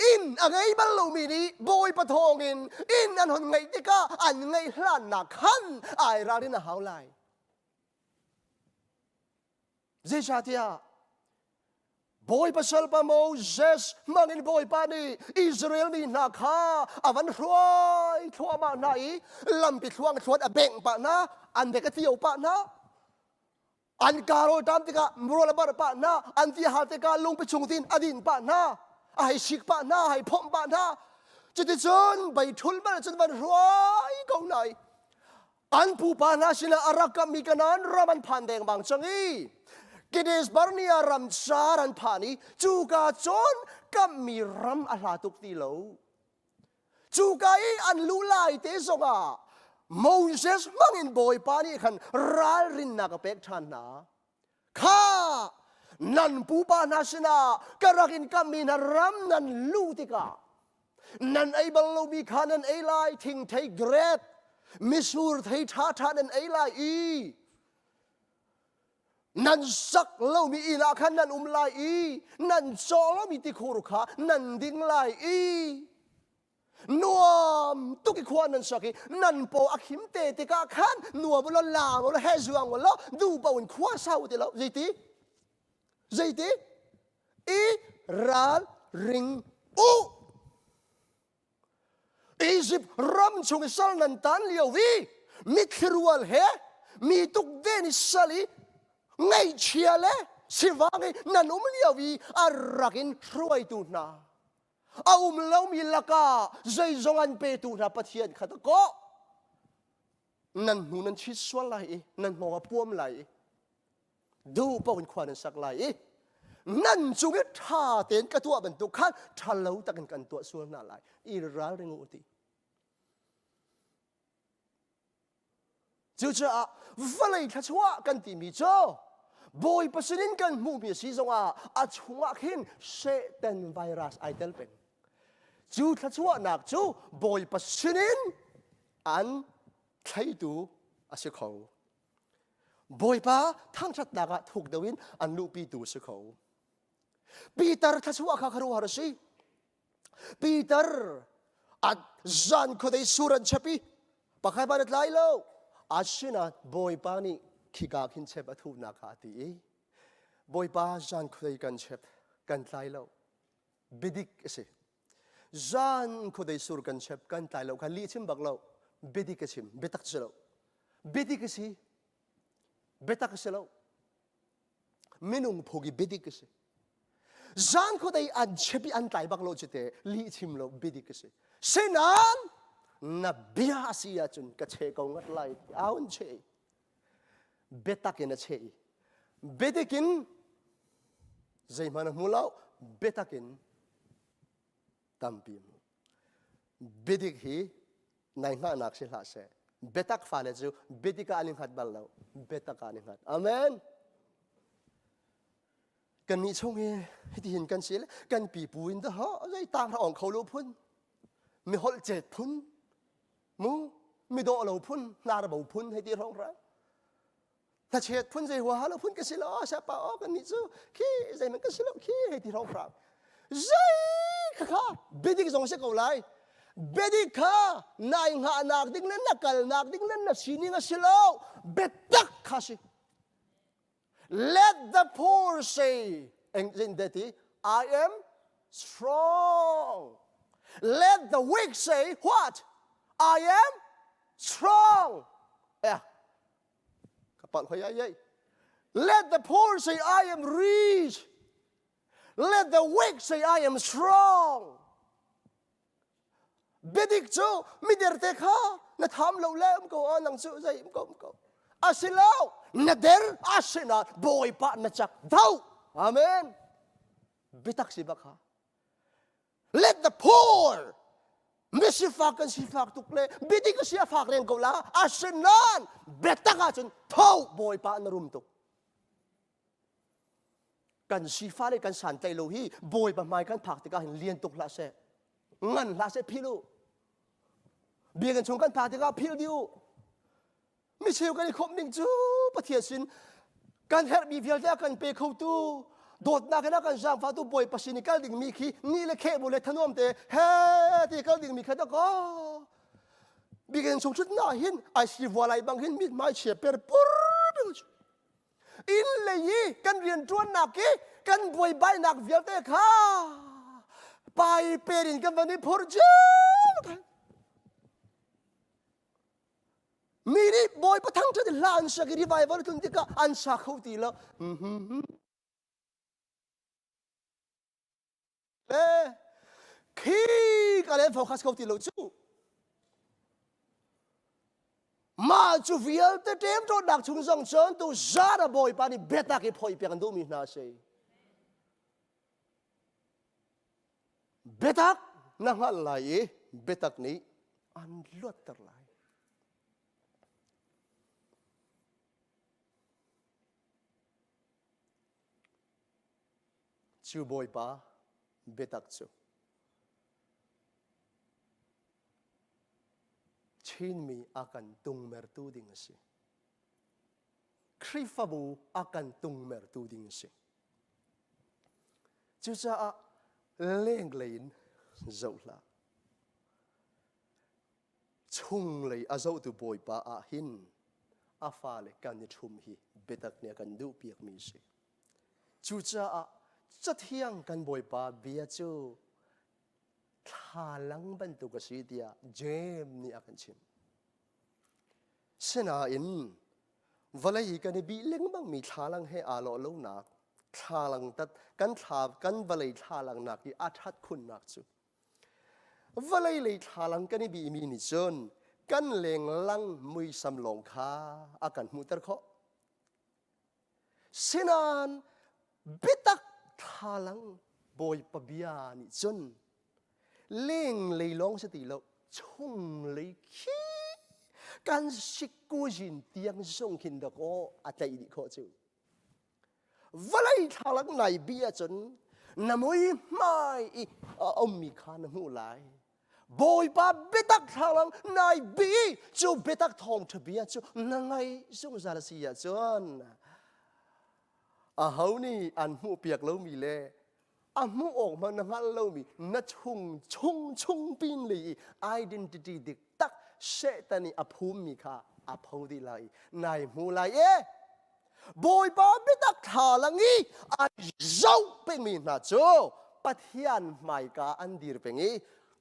Inn a ngei bal lomi nih Bawipa thawngin inn an hon ngeih tikah an ngeih hlannak khan ai ralrin a hau lai. Zeicahtiah Bawipa salpa Moses hmangin Bawipa nih Israel mi hna kha a van hruai thluahmah hna i lampi thluang thluan a bengh pah hna, an bek a tio pah hna. An kaa rawl ṭam tikah rawl a barh pah hna, an ti hal tikah lungpi chung tin a din pah hna, a hei sik pah hna, a hei phomh pah hna. Cuticun beithul bal cun van hruai ko hna i an pupa hna sinah a rak kammi Kanaan ram an phan dengmang cang i Kadesh Barnea ram car an phan i cuka cun kammi ram a hla tuk ti lo. Cuka i an luh lai te zongah Moses hmangin Bawipa nih khan ralrinnak a pek ṭhan hna. Kha nan pupa hna sinah ka rak in kammi hna ram nan luh tikah nan ei bal lomi kha nan ei lai thingthei grape misur thei ṭhaṭha nan ei lai i nan sak lomi inn ah khan nan um lai i nan cawh lomi tikhur kha nan ding lai i nuam tuk i khua nan sak i nan paw a khim te tikah khan nuam ulaw laam ulaw he zuang ulaw duh paoh in khua sau ti lo zeiti zeiti i ral ring u Egypt ram chung i sal nan tan lio i mitthli rual he mi tukden i sal i ngaihchia le sivang i nan um lio i a rak in hruaitu hna. A um lomi lakah zeizong an petu hna Pathian kha dakaw nan hnu nan chit sual lai i nan hngawng a puam lai i duh paoh in khua nan sak lai i nan cung i ṭha tein ka tuah bantuk khan ṭha lo takin kan tuah sual hna lai i ralring u ti. Cucaah vawlei thluachuah kan timi cu Bawipa sinin kan hmuhmi a si zongah a chungah khin Satan virus ai tel peng. Cu thluachuahnak cu Bawipa sinin an thleitu a si kho. Bawipa thangṭhatnak ah thuk deuh in an luhpitu a si kho. Peter thluachuah kha khuaruahhar a si. Peter a zan khuadei sur an chep i pakhat hmanh a tlai lo. Asinain Bawipa nih khika khin chep a thuhnak kha a ti i Bawipa zan khuadei kan chep kan tlai lo. Biadik a si. Zan khuadei sur kan chep kan tlai lo kha lih chim bak lo. Biadik a chim. Biatak si lo. Biadik a si. Biatak a si lo. Minung phug i biadik a si. Zan khuadei an chep i an tlai bak lo cite lih chim lo biadik a si. Sinan na bia a si ahcun ka che ko ngat lai ti aun che. Biatak in a che i biadik in zeihmanh a hmu lo biatak in tampi a hmu. Biadik hi nai hngahnak si hlah seh. Biatak fale cu biadik ah an i hngat bal lo. Biatak ah an i hngat. Amen. Kannih chung hi hitihin kan si le kan pipu in dah zei tang ra ong kho lo phun mi holh cet phun mu mi dawh lo phun hnar bo phun hei ti hrawng ra hnachet phun zei huaha lo phun ka si lo sapa o kan nih cu khi zeihmanh ka si lo khi hei ti hrawng zei kha kha biadik zong si ko lai biadik kha nai hngahnak ding le na kalnak ding le na sining a si lo biatak kha si let the poor say eng ti I am strong let the weak say what I am strong yeah Ka palh hoi ai ai. Let the poor say I am rich. Let the weak say I am strong. Biadik cu miderte kha na tham lo le um ko a nang cu zei um ko um ko. Asilo na der asina bawipa na cak do. Amen. Bitak si bak ha. Let the poor misifak kan sifak tuk le bidik a si a fak len ko la asinain biatak ahcun tho bawipa na rum tuk kan sifa le kan santlai lo hi bawipa hmai kan phak tikah hin lian tuk hlah seh ngan hlah seh phil u biakinn chung kan phak tikah phil dih u Micheu kan i khawmh ning cu Pathian sin kan herhmi vialte a kan pe khotu dawtnak in a kan zaangfahtu Bawipa sin i kal dingmi khi ni le kheh bu le thanuam te he ti kal dingmi kha dakaw biakinn chung ṭhutnak hin ai si vualai bang hin mithmai chia per pur bing cu inn lei i kan rianṭuannak i kan buaibainak vialte kha pai per in kan van i phurh cio Mi nih Bawipa thangṭhat in hla an sak i revival tlun tikah an sa kho ti lo. Le khi ka le focus kho ti lo cu. Mah cu vialte ṭemṭawtnak chung zong cun tu zara Bawipa nih biatak i phoi piak an duhmi hna si. Biatak na hngalh lai i biatak nih an luatter lai. Cu Bawipa biatak cu Chinmi a kan tungmertu ding a si. Khrihfabu a kan tungmertu ding a si. Cucaah lenglei in zoh hlah. Chunglei a zohtu Bawipa ah hin a fale kan i ṭhum hi biatak nih a kan duhpiakmi a si. Cucaah Cathiang kan Bawipa bia cu thlalang bantuk a si tiah Jeim nih a kan chimh. Sinain vawlei i kan i bih lengmangmi thlalang he aa lawh lonak thlalang tat kan thla kan vawlei thlalang nak i a ṭhat khunnak cu. Vawlei lei thlalang kan i bihmi nih cun kan lenglang muisam lawng kha a kan hmuhter khawh. Sinain biatak thlalang Bawipa bia nih cun lenglei lawng si ti lo chunglei khi kan sikuzin tiang zong khin dakaw a tlaih dih khawh cu. Vawlei thlalang nai bi ahcun na mui hmai i a ummi kha na hmuh lai. Bawipa biatak thlalang nai bi cu biatak thawngṭha bia cu na ngaih zungzal a si ahcun aho nih an hmuhpiak lomi le a hmuh awk hmanh na hngalh lomi na chung chung chung pin lei i identity dik tak Satan i a phummi kha a pho dih lai i nai hmu lai e Bawipa biatak thlalang i ai zoh pengmi hna cu Pathian hmaika an dir peng i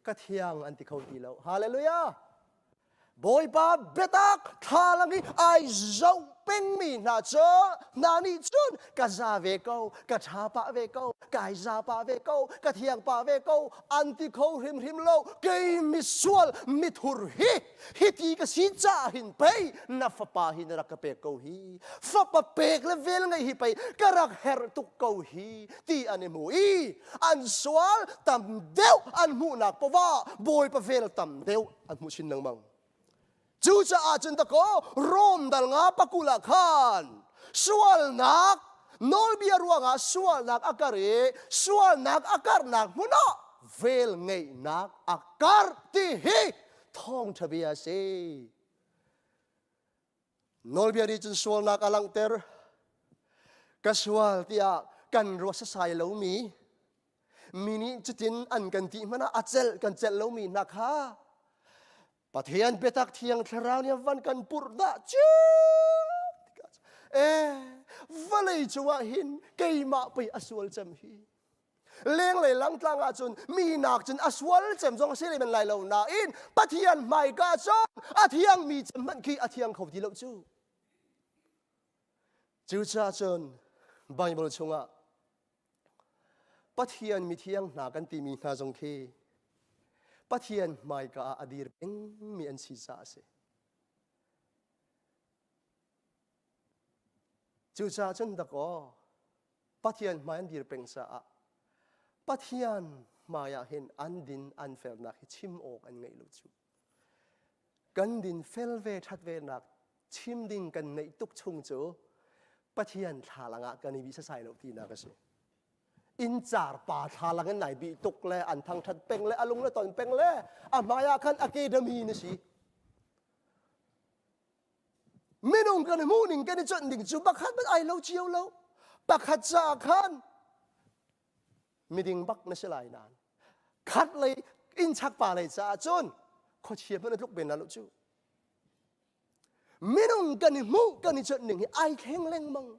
ka thiang an ti kho ti lo. Hallelujah! Bawipa biatak thlalang i ai zoh pengmi hna cu hna nih cun ka za ve ko, ka ṭha pah ve ko, kai za pah ve ko, ka thiang pah ve ko an ti kho hrimhrim lo. Kei misual mithur hi hiti ka si caah hin pei na fapa hi na rak ka pek ko hi. Fapa pek le vel ngeih hi pei ka rak herh tuk ko hi ti an i hmu i an sual tam deuh an hmuhnak poah Bawipa vel tam deuh an hmuh chin lengmang. Cucaah cun dakaw Rom dal nga pakul ah khan sualnak nawlbia ruangah sualnak a kar i sualnak a karnak hmun ah vel ngeihnak a kar ti hi thawngṭha bia a si. Nawlbia nih cun sualnak a langhter. Ka sual tiah kan ruah sasai lomi mi nih cutin an kan ti hmanh ah a celh kan celh lomi hna kha Pathian biatak thiang thlarau nih van kan purh dah cu eh vawlei cungah hin keimah pei a sual cem hi lenglei langtlang ahcun mi nak cun a sual cem zong a si men lai lo nain Pathian hmaika cun a thiang mi cem hmanh khi a thiang kho ti lo cu cucaah cun Bible chungah Pathian mithiang hna kan timi hna zong khi Pathian hmaika ah a dir pengmi an si caah a si. Cucaah cun dakaw Pathian hmai an dir peng caah Pathian hmai ah hin an din an felnak hi chim awk an ngeih lo cu. Kan din fel ve ṭhat ve nak chim ding kan neih tuk chung cu Pathian thlalang ah kan i bih sasai lo tinak a si. Inncar pa thlalang in nai bih tuk le an thangṭhat peng le a lung le ton peng le a hmai ah khan academy na si. Minung kan hmuh ning kan i chawnh ding cu pakhat hmanh ai lo cio lo. Pakhat caah khan miding bak na si lai nain khat lei innchak pa lei caah cun khuachia hmanh a tluk ben la lo cu. Minung kan i hmuh kan i chawnh ning hi ai thleng lengmang.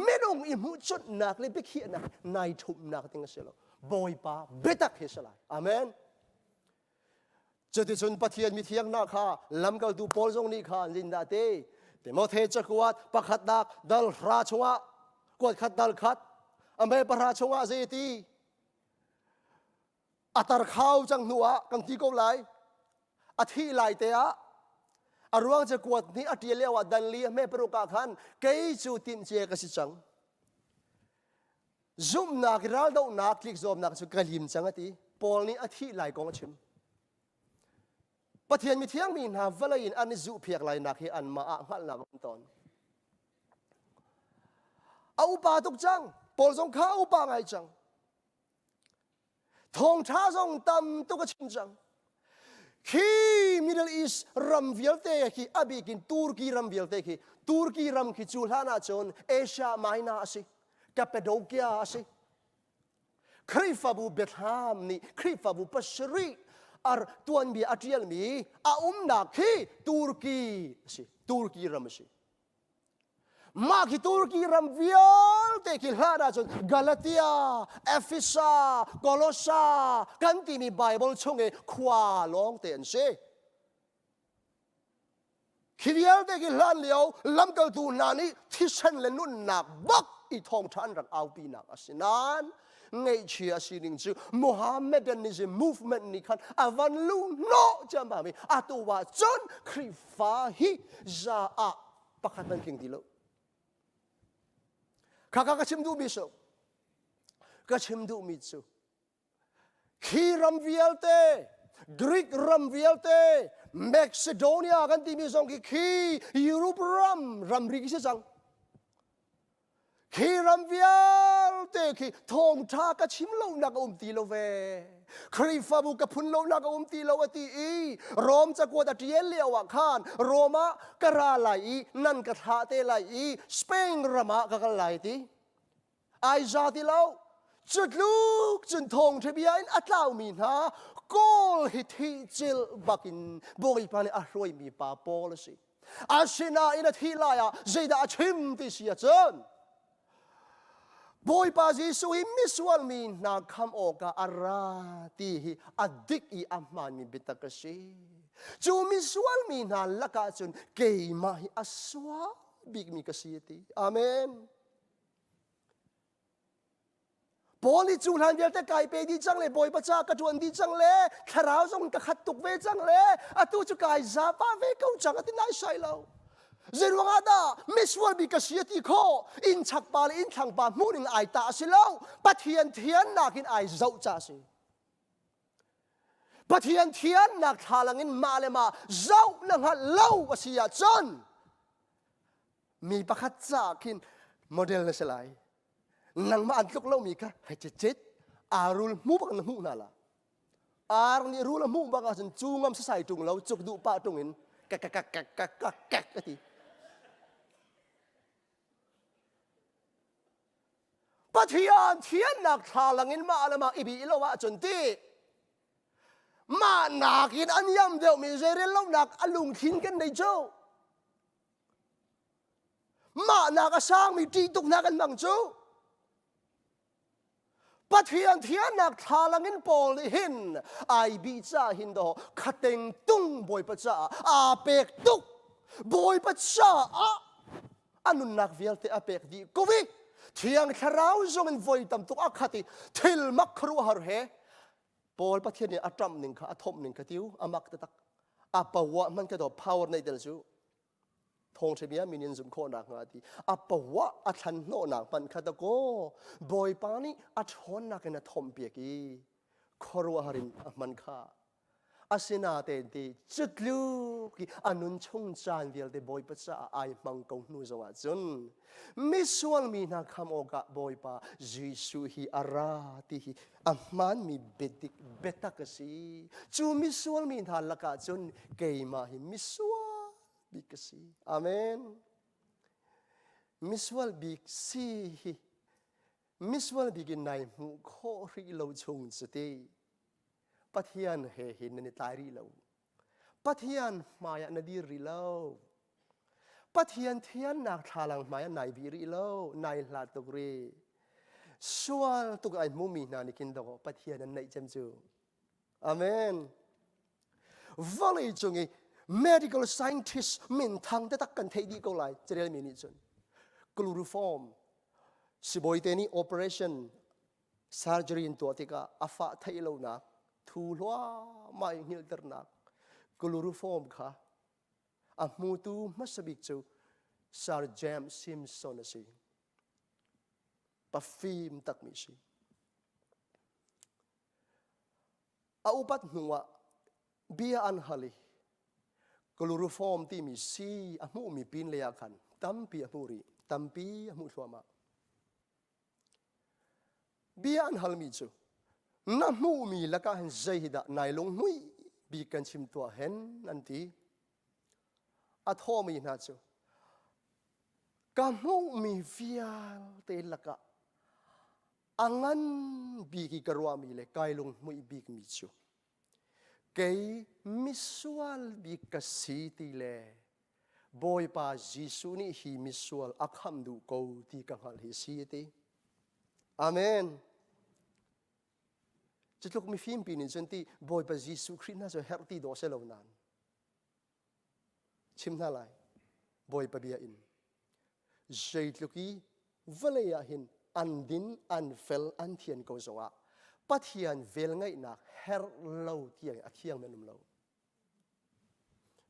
Minung i hmuh chonhnak le biakhiahnak nai ṭhumhnak ding a si lo. Bawipa biatak hi a si lai. Amen. Cuticun Pathian mithiang hna kha lamkaltu Paul zong nih khan zindah te Timothy cakuat pakhatnak dal hra chungah kuat khat dal khat a me pahra chungah zei ti a tar khau cang hnu ah kan ti ko lai a thih lai te ah a ruang cakuat nih a ṭial lio ah dal li a hme paruk ah khan kei cu timhcia ka si cang Zumhnak raldohnak tlikzuamnak cu ka lim cang a ti. Paul nih a thih lai kong a chim. Pathian mithiang mi hna vawlei in an i zuhphiak lainak hi anmah ah hngalhnak a um tawn. A upa tuk cang. Paul zong kha a upa ngai cang. Thawngṭha zong tam tuk a chim cang. Khi Middle East ram vialte khi a bik in Turkey ram vialte khi Turkey ram khi cu hlan ahcun Asia Minor a si. Cappadocia a si. Khrihfabu biathlam nih Khrihfabu pasarih ar tuanbia a ṭialmi a umnak khi Turkey a si. Turkey ram a si. Mah khi Turkey ram vialte khi hlan ahcun Galatia, Efesa, Kolossa kan timi Bible chung i khua lawngte an si. Khi vialte khi hlan lio lamkaltu hna nih thisen le nunnak bak i thawngṭha an rak aupinak a si nain. Ngaihchia sining cu Mohammedanism movement nih khan a van luh hnawh ciammam i atu ah cun Khrihfa hi za ah pakhat man tling ti lo. Khakha ka chim duhmi cu ka chim duhmi cu khi ram vialte Greek ram vialte Macedonia kan timi zong khi khi Europe ram ramri khi si cang. Khi ram vialte khi thawngṭha ka chim lonak a um ti lo ve. Khrihfabu ka phun lonak a um ti lo a ti i Rom cakuat a ṭial lio ah khan Rom ah ka ra lai i nan ka thlah te lai i Spain ram ah ka kal lai ti. Ai za ti lo. Cu tluk cun thawngṭha bia in a tlaumi hna Kawl hi thih cil bakin Bawipa nih a hruaimi pa Paul a si. Asinain a thih lai ah zeidah a chim ti si ahcun Bawipa Jesuh hi misual mi hna khamh awkah a ra ti hi a dik i a hmaanmi biatak a si. Cu misual mi hna lakah cun keimah hi a sual bikmi ka si a ti. Amen. Paul nih cu hlan vialte kai pe dih cang le Bawipa ca ka ṭuan dih cang le thlarau zong ka khat tuk ve cang le atu cu kai zapa ve ko cang a ti naisai lo. Zeiruang ah dah misual bik ka si a ti khawh? Inn chak pa le inn thlang pa hmuh ning ai ta a si lo. Pathian thiannak in ai zoh ca a si. Pathian thiannak thlalang in mah le mah zoh na hngalh lo a si ahcun mi pakhat ca khin model na si lai. Nangmah an tluk lomi kha hei cit arul hmu bak na hmuh hna la. Ar nih rul a hmuh bak ahcun cu ngam sasai ṭung lo cuk duh pah ṭung in kak kak kak kak kak kak a ti. Pathian thiannak thlalang in mah le mah i bih lo ahcun ti mah nakin a niam deuhmi zeirel lonak a lungthin kan nei cu. Mah nak a sangmi ṭih tuk hna kan hmang cu. Pathian thiannak thlalang in Paul nih hin ai bih ca hin daw khateng tung Bawipa caah aa pek tuk. Bawipa caah a nunnak vialte a pek dih ko i Thiang Thlarau zong in voi tam tuk a khat i thil mak khuaruahhar he Paul Pathian nih a ṭamh ning kha a thomh ning kha tiu a mak taktak a power hman ka daw power nei tel cu thawngṭha bia min in zumh khawhnak hnga ti a power a thlan hnawhnak hmanh kha dakaw Bawipa nih a ṭhawnnak in a thomh piak i khuaruahhar in a hman kha Asinain ti cutluk i a nun chung caan vialte Bawipa caah ai hmang ko hnu zongah cun misual mi hna kham awkah Bawipa Jesuh hi a ra ti hi a hmaanmi biadik biatak a si. Cu misual mi hna lakah cun keimah hi misual bik ka si. Amen. Misual bik si hi misual bik in nai hmuh khawh rih lo chung cu ti. Pathian he hin nan i tlai rih lo. Pathian hmaiah na dir rih lo. Pathian thiannak thlalang hmaiah nai bih rih lo, nai hlat tuk rih. Sual tuk ai hmumi hna nih khin dawh Pathian an naih cem cu. Amen. Vawlei cung i medical scientist minthang taktak kan theih dih ko lai carelmi nih cun chloroform sibawi te nih operation Surgery in tuah tikah a fah theih lonak, thu hluahmah i hngilhternak chloroform kha a hmutu hmasa bik cu Sir James Simpson a si. Pafim takmi si. A upat hnuah bia an hal i chloroform timi sii a hmuhmi pin lei ah khan tampi a hmuh rih, tampi a hmuh thluahmah. Bia an halmi cu na hmuhmi lakah hin zei hi dah nai lunghmuih bik kan chim tuah hen an ti. A thawmi hna cu ka hmuhmi vialte lakah a ngan bik i ka ruahmi le kai lunghmuih bikmi cu kei misual bik ka si ti le Bawipa Jesuh nih hi misual a khamh duh ko ti ka hngalh hi si a ti. Amen. Cutluk mifimpi nih cun ti Bawipa Jesuh Khrih hna cu herh ti dawh si lo nain chim hna lai Bawipa bia in zeitluk i vawlei ah hin An din, an fel, an thian ko zongah Pathian velngeihnak herh lo tiang a thiang men um lo.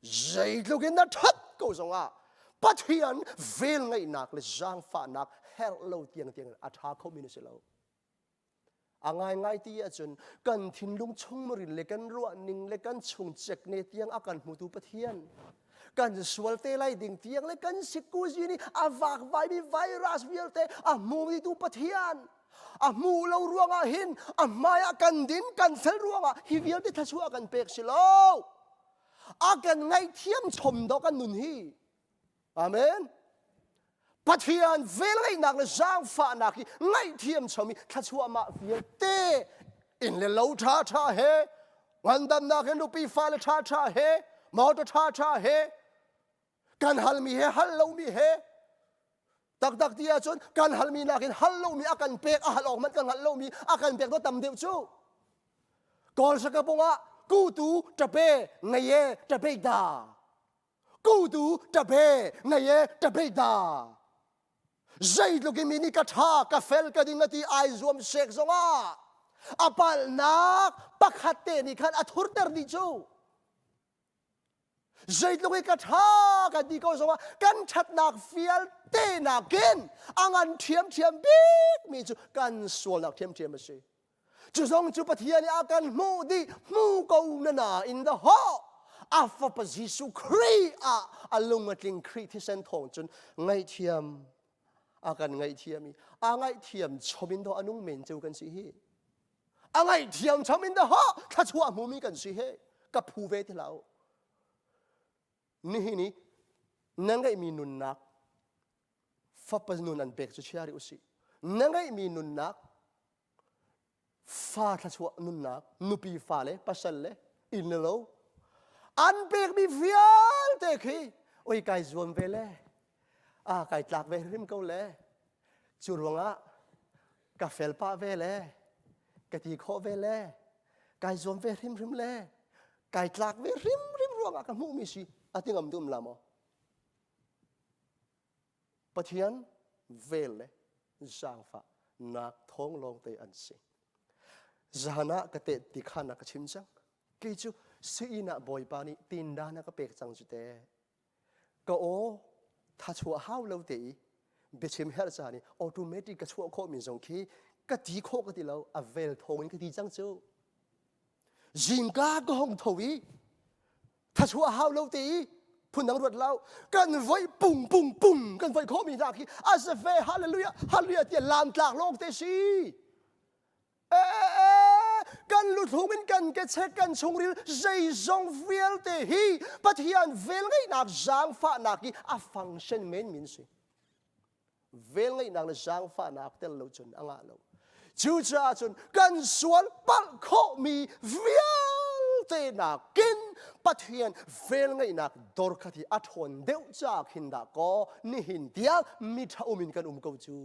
Zeitluk in na ṭhat ko zongah Pathian velngeihnak le zaangfahnak herh lo tiang tiang a ṭha khomi na si lo. A ngaingai ti ahcun kan thinlung chungmuril le kan ruahning le kan chung cekne tiang a kan hmutu Pathian kan sual te lai ding tiang le kan sikkuzi nih a vakvaimi virus vialte a hmumi tu Pathian a hmu lo ruangah hin a hmai ah kan din kan fel ruangah hi vialte thluachuah kan pek si lo a kan ngaihthiam chom do kan nun hi Amen. Pathian velngeihnak le zaangfahnak hi ngaihthiam chom i thluachuah mah vialte inn le lo ṭha ṭha he ngandamnak he nupi fale ṭha ṭha he motor ṭha ṭha he kan halmi he hal lomi he taktak ti ahcun kan halmi nakin hal lomi a kan pek a hal awk hmanh kan hngalh lomi a kan pek to tam deuh cu kawl sakapung ah kutu ṭape ngei ṭape da Kutu ṭape ngei e ṭape da. Zeitluk in mi nih ka ṭha ka fel ka ding a ti ai zuam sek zongah a palhnak pakhat te nih khan a thurter dih cu. Zeitluk i ka ṭha kan ti ko zongah kan ṭhatnak vialte nakin a ngan ṭhiamṭhiam bikmi cu kan sualnak ṭhiamṭhiam a si. Cu zong cu Pathian nih a kan hmuh dih hmu ko na na in the ho a fapa Jesuh Khrih ah a lung a tling Khrih thisen thawng cun ngaihthiam a kan ngaihthiam i a ngaihthiam chom in do a nung men ceu kan si hi a ngaihthiam chom in the ho thluachuah hmumi kan si he ka phu ve ti hlah nihin i na ngeihmi nunnak fapa nun an pek cu chia rih usih na ngeihmi nunnak fa thluachuah nunnak nupi fale pasal le inn le lo an pekmi vialte khi oi kai zuam ve le a kai tlak ve hrim ko le cu ruangah ka fel pah ve le ka ti khawh ve le kai zuam ve hrimhrim le kai tlak ve hrimhrim ruangah ka hmuhmi si a ti ngam dum la maw Pathian vel le zaangfah nak thawng lawngte an si. Zan ah ka teh ti khan a ka chim cang. Kei cu sii ah Bawipa nih tindan a ka pek cang cu te. Ka aw thachuah hau lo te i biachim herh caan i automatic ka chuah khawh mi zong khi ka ti khawh ka ti lo a vel thawng in ka ti cang cu. Zingka ka hong tho i thachuah hau lo te i phundang ruat lo kan voi pung pung pung kan voi khawhmi hna khi a si ve hallelujah hallelujah tiah lam tlak lawng te si kan luthlung in kan kechek kan chungril zeizong vialte hi Pathian velngeihnak zaangfahnak hi a function men min si Velngeihnak le zaangfahnak tel lo cun a ngah lo. Cucaah cun kan sual palh khawhmi vialte nakin Pathian velngeihnak dorkhat hi a ṭhawn deuh caah khin dah kaw nihin tiang miṭha um in kan um ko cu.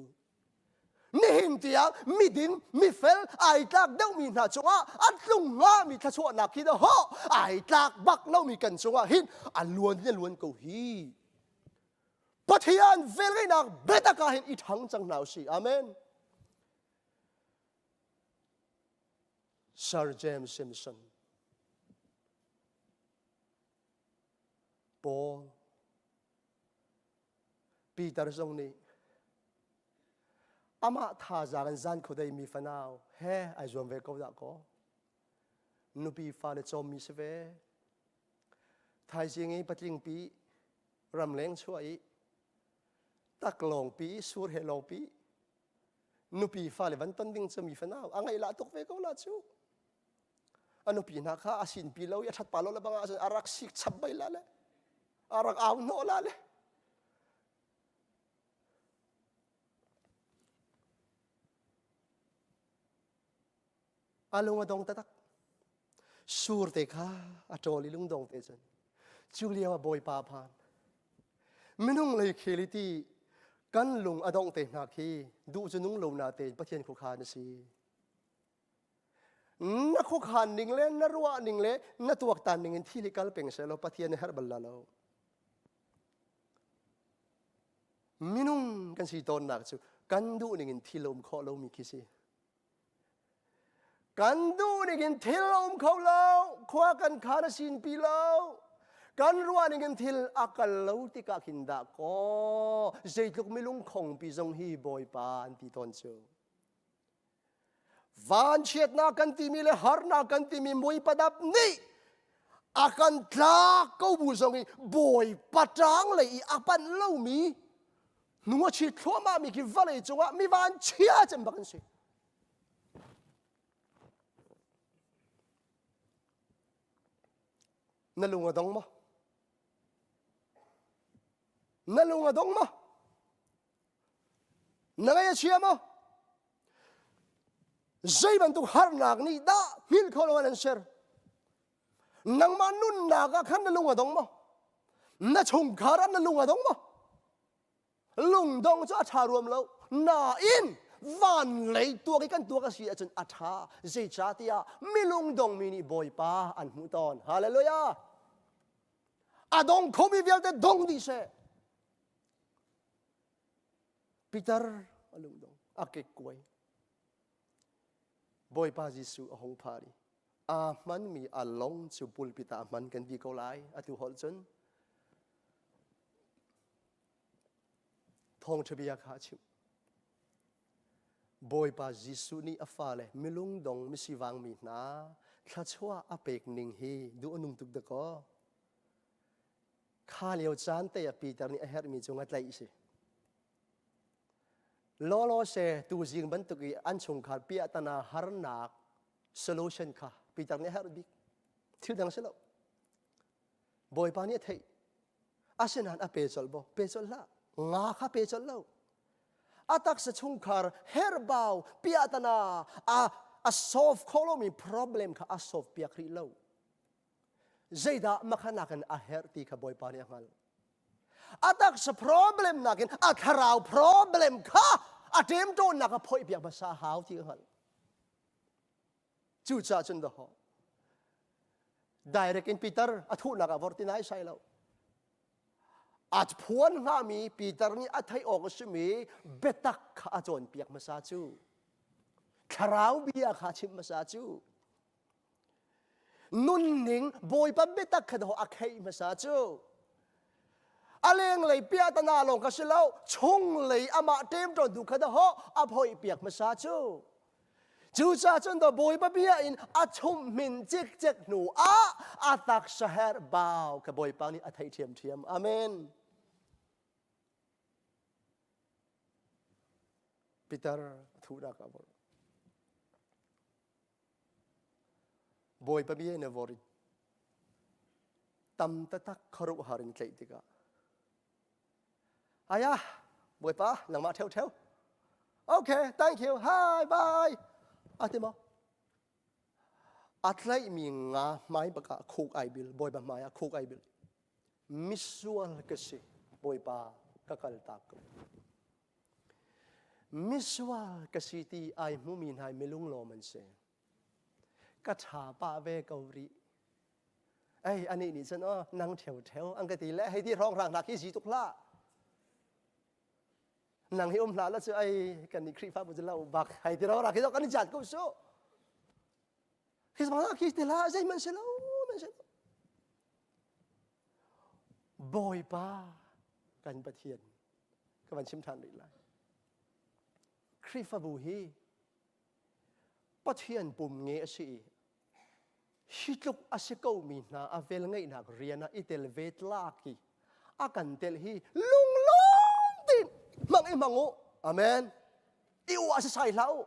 Nihin tiang miding, mifel, ai tlak deuhmi hna cungah a tlung hngami thluachuahnak hi dah ai tlak bak lomi kan cungah hin a luan in a luan ko hi. Pathian velngeihnak biatak ah hin i ṭhang cang hna usih. Amen. Sir James Simpson Paul Peter zong nih amah thazaang in zan khuadei mi fanau he ai zuam ve ko dah kaw nupi fale cawmmi si ve thaizing i patlingpi ramleng chuah i taklawngpi sur he lawngpi nupi fale van ton ding cu mi fanau a ngaih lah tuk ve ko la cu a nupi hna kha a sin pi lo i a that pa lo le bang ah a rak sik chap bai la le a rak au hnawh la le A lung a dong taktak. Sur te kha a ṭawl i lungdong te cun cu lio ah Bawipa a phan. Minung lei khel i ti kan lung a dongh te hna khi duh cu nung lo na tein Pathian khuakhan a si. Na khuakhan ning le na ruah ning le na tuaktan ning in thil hi kal peng seh law Pathian nih herh bal la lo. Minung kan si tawnnak cu kan duh ning in thil a um khawh lomi khi si. Kan duh ning in thil a um kho lo, khua kan khan a sin pi lo. Kan ruah ning in thil a kal lo tikah khin dah kaw zeitluk milung khongpi zong hi Bawipa an ti tawn cu. Vanchiatnak kan timi le harnak kan timi mui padap nih a kan tlak ko bu zong i Bawipa ṭang lei i a panh lomi hnu a chit thluahmah mi khi vawlei cungah mi vanchia cem bak an si. Na lung a dong maw? Na lung a dong maw? Na ngaih a chia maw? Zei bantuk harnak nih dah hngilh kho lo an ser? Nangmah nunnak ah khan na lung a dong maw? Na chungkhar ah na lung a dong maw? Lungdong cu a ṭha ruam lo. Nain van lei tuak i kan tuak a si ahcun a ṭha. Zeicahtiah milungdongmi nih Bawipa an hmuh tawn. Hallelujah! A dong khomi vialte dong dih seh. Peter a lungdong a kekkuai. Bawipa Jesuh a hung phan i aa hmanmi a long cu pulpit ah a hman kan ti ko lai atu holh cun thawngṭha bia kha a chimh. Bawipa Jesuh nih a fale milungdong misivangmi hna thluachuah a pek ning hi duh a nung tuk dakaw. Kha lio caan te ah Peter nih a herhmi cu ngatlaih si. Lawlaw se tuzing bantuk i an chungkhar piahtana harnak solution kha Peter nih a herh bik. Thil dang si lo. Bawipa nih a theih. Asinain a pe colh bo, pe colh hlah. Nga kha pe colh lo. A taksa chungkhar herbau piahtana a a solve kho lomi problem kha a solve piak rih lo. Zeidah makhanak in a herh ti kha Bawipa nih a hngalh. A taksa problem nakin a thlarau problem kha a ṭemṭawnnak a phoih piak hmasa hau ti a hngalh. Cucaah cun dawh direct in Peter a thuhnak ah vor ti nai sai lo. A phuan hngami Peter nih a theih awk a simi biatak kha a cawnpiak hmasa cu. Thlarau bia kha a chimh hmasa cu. Nunning Bawipa biatak kha a kheih hmasa cu a lenglei piahtana lawng kha si lo chunglei amah ṭemṭawntu kha dahawh a phoih piak hmasa cu cucaah cun do Bawipa bia in a chumhmin cikcek hnu ah a taksa herh bau kha Bawipa nih a theih ṭhiamṭhiam amen Peter thuhnak ah vor Bawipa bia in a vor i tam taktak khuaruahhar in tlaih tikah Aya, Bawipa, nangmah ṭheuṭheu. Okay, thank you. Hi, bye. A ti maw? A tlaihmi nga hmai bak ah khuk ai bil, Bawipa hmai ah khuk ai bil. Misual ka si, Bawipa ka kal tak ko. Misual ka si ti ai hmumi hna milunglawm an si. Ka ṭha pah ve ko rih. Ei, anih nih cun aw nang ṭheuṭheu an ka ti le hei ti hrawnghrang hna khi zi tuk hlah. Nang hi um hlah la cu ei kan nih Khrihfabu cu lo bak hei ti rawra khi kan i jat ko su. Khi zong khi ti hlah zeihmanh si lo man si lo. Bawipa kan Pathian ka van chim ṭhan rih lai. Khrihfabu hi Pathian pum nge a si i hi tluk a si komi hna a velngeihnak rian ah i tel ve tlak i a kan tel hi lunglawm tein hmang i hmang u. Amen. I uah si sai hlah u.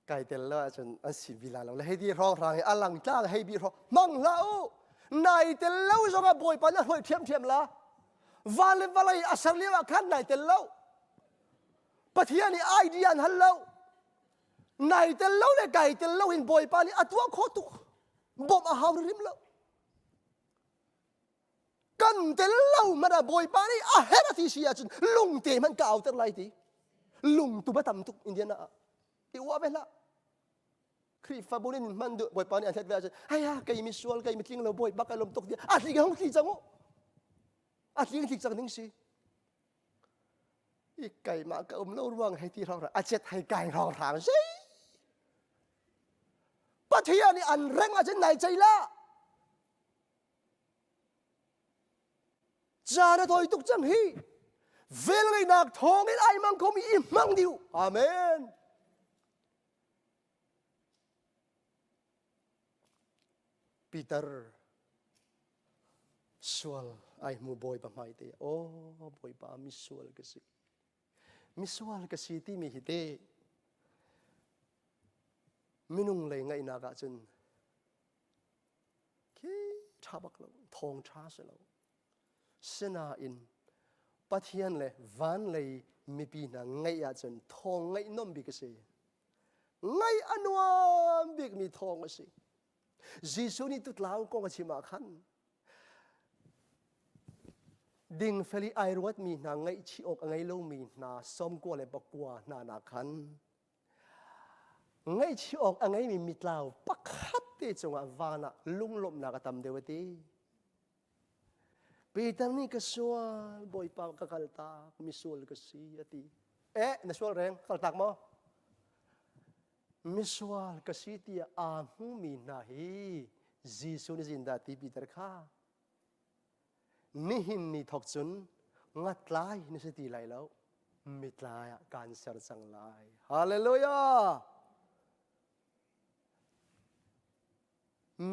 Kai tel lo ahcun an si bila lo le hei di hrawng hrang hi a lang tlang hei bi hrawng hmang hlah u nai tel lo zong ah bawipa na hruai ṭhiamṭhiam la van le vawlei a ser lio ah khan nai tel lo Pathian nih idea an hal lo nai tel lo le kai tel lo in bawipa nih a tuah khawh tuk bawmh a hau rim lo kan tel lo man ah bawipa nih a herh a ti si ahcun lungte hmanh ka auter lai ti lungtum a tam tuk Indiana ah i uah ve hlah Khrihfabu nih hman duh bawipa nih an hlet ve ahcun haya kei mi sual kei mi tling lo bawipa ka lawm tuk ti a tling hong tli cang u a tling tlik cang ding si. I keimah ka um lo ruang hei ti hrawng a cet hei kai hrawng hrang si. Pathian nih an reng ahcun nai cei la. Caan a tawi tuk cang hi. Velngeihnak thawng in ai mang khomi i hmang dih. Amen. Peter sual ai hmu Bawipa hmai te aw Bawipa misual ka si misual ka si timi hi te minung lei ngaihnak ahcun khi ṭha bak lo thawng ṭha si lo sinain Pathian le van lei mipi hna ngaih ahcun thawng ngaih nom bik a si ngaih a nuam bikmi thawng a si Jesuh nih tutlau kong a chim ah khan dingfel i ai ruatmi hna ngaihchih awk a ngei lomi hna sawmkua le pakua hna nak khan ngaihchih awk a ngeimi mitlau pakhat te cungah van ah lunglawmhnak a tam deuh a ti. Peter nih ka sual, Bawipa ka kaltak, misual ka si a ti. Eh, na sual reng, kaltak maw? Misual ka si tiah aa hmumi hna hi Jesuh nih zindah ti Peter kha nihin ni thawk cun ngatlai na si ti lai lo mitlai ah kaan ser cang lai. Hallelujah!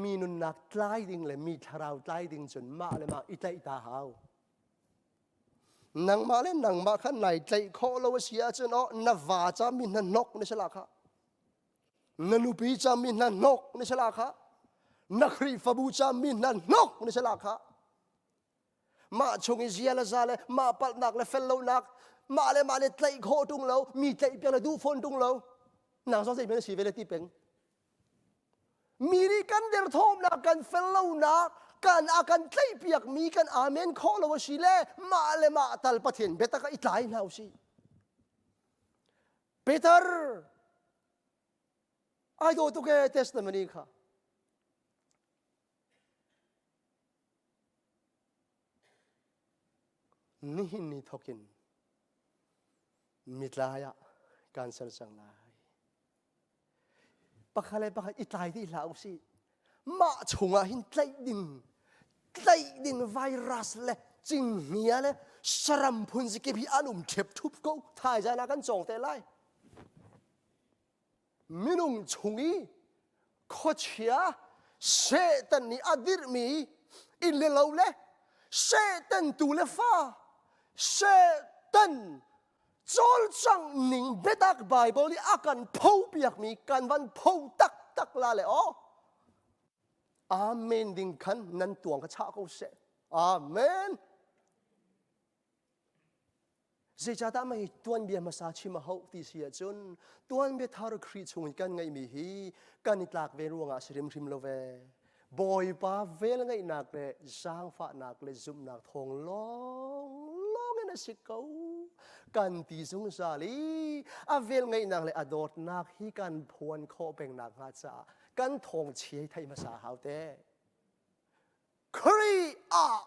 Mi nunnak tlai ding le mi thlarau tlai ding cun mah le mah i tlaih ta hau. Nangmah le nangmah kha nai tlaih khawh lo a si ahcun aw na va ca mi hna hnok na si la kha. Na nupi ca mi hna hnok na si la kha. Na Khrihfabu ca mi hna hnok na si la kha. Mah chung i zia le za le mah palhnak le fel lonak mah le mah le tlaih khawh ṭung lo mi tlaih piak le duh fawn ṭung lo nang zong zeihmanh na si ve le ti peng. Mi nih kan derthawmnak kan fel lonak kan a kan tlaihpiak mi kan amen khawh lo a si le mah le mah tal Pathian biatak ah i tlai hna usih. Peter ai daw tuk e testimony kha. Nihin ni thokin mitlai ah kan ser cang lai. Pakhat le pakhat i tlai dih hlah usih. Mah chungah hin tlaih ding tlaih ding virus le cinghngia le saram phun zikip hi an um ṭhep ṭhup ko. Thaizan ah kan cawng te lai. Minung chung i khuachia Satan nih a dirhmi inn le lo le Satan tu le fa Satan cawlcangh ning biatak Bible nih a kan pho piakmi kan van pho taktak la le aw Amen ding khan nan tuang kha chah ko seh Amen Zeicahdah mei tuanbia hmasa chim a hauh ti si ahcun tuanbia thar Khrih chung in kan ngeihmi hi kan i tlak ve ruangah si hrimhrim lo ve. Bawipa vel ngeihnak le zaangfahnak le zumhnak thawng lawnglawng in a si ko. Kan ti zungzal i a vel ngeihnak le a dawtnak hi kan phuan khawh peng nakhnga caah kan thawng chia hi theih hmasa hau te. Khrih ah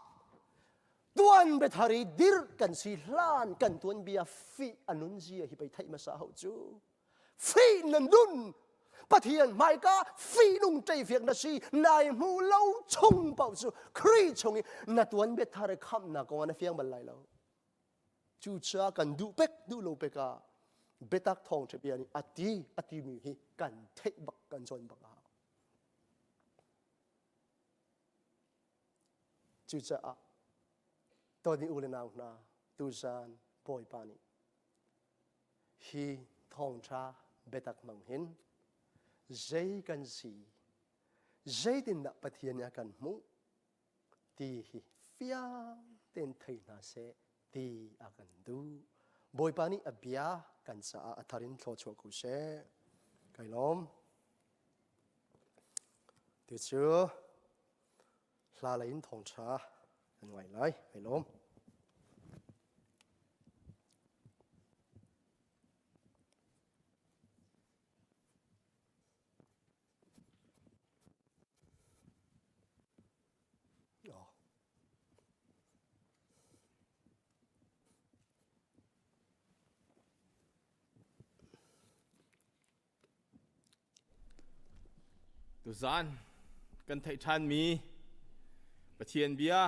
tuan biathar i dirh kan si hlan kan tuanbia fih a nun zia hi pei theih hmasa hau cu. Fih na nun Pathian hmaika fihnung ṭeifiak na si nai hmu lo chung paoh cu Khrih chung i na tuan biathar i khamhnak kong ah na fiang bal lai lo. Cucaah kan duh pek duh lo pek ah biatak thawngṭha bia nih a ti a timi hi kan theih bak kan cawn bak a hau. Cucaah tawni u le nau hna tuzan Bawipa nih hi thawngṭha biatak hmang hin zei kan si zeitindah Pathian nih a kan hmuh ti hi fiang tein thei hna seh ti a kan duh. Bawipa nih a bia kan caah a thar in thlawchuah ko seh. Kai lawm. Ti cu hla lei in thawngṭha kan ngai lai. Kai lawm. Oh. Tuzaan kan theih ṭhanmi Pathian bia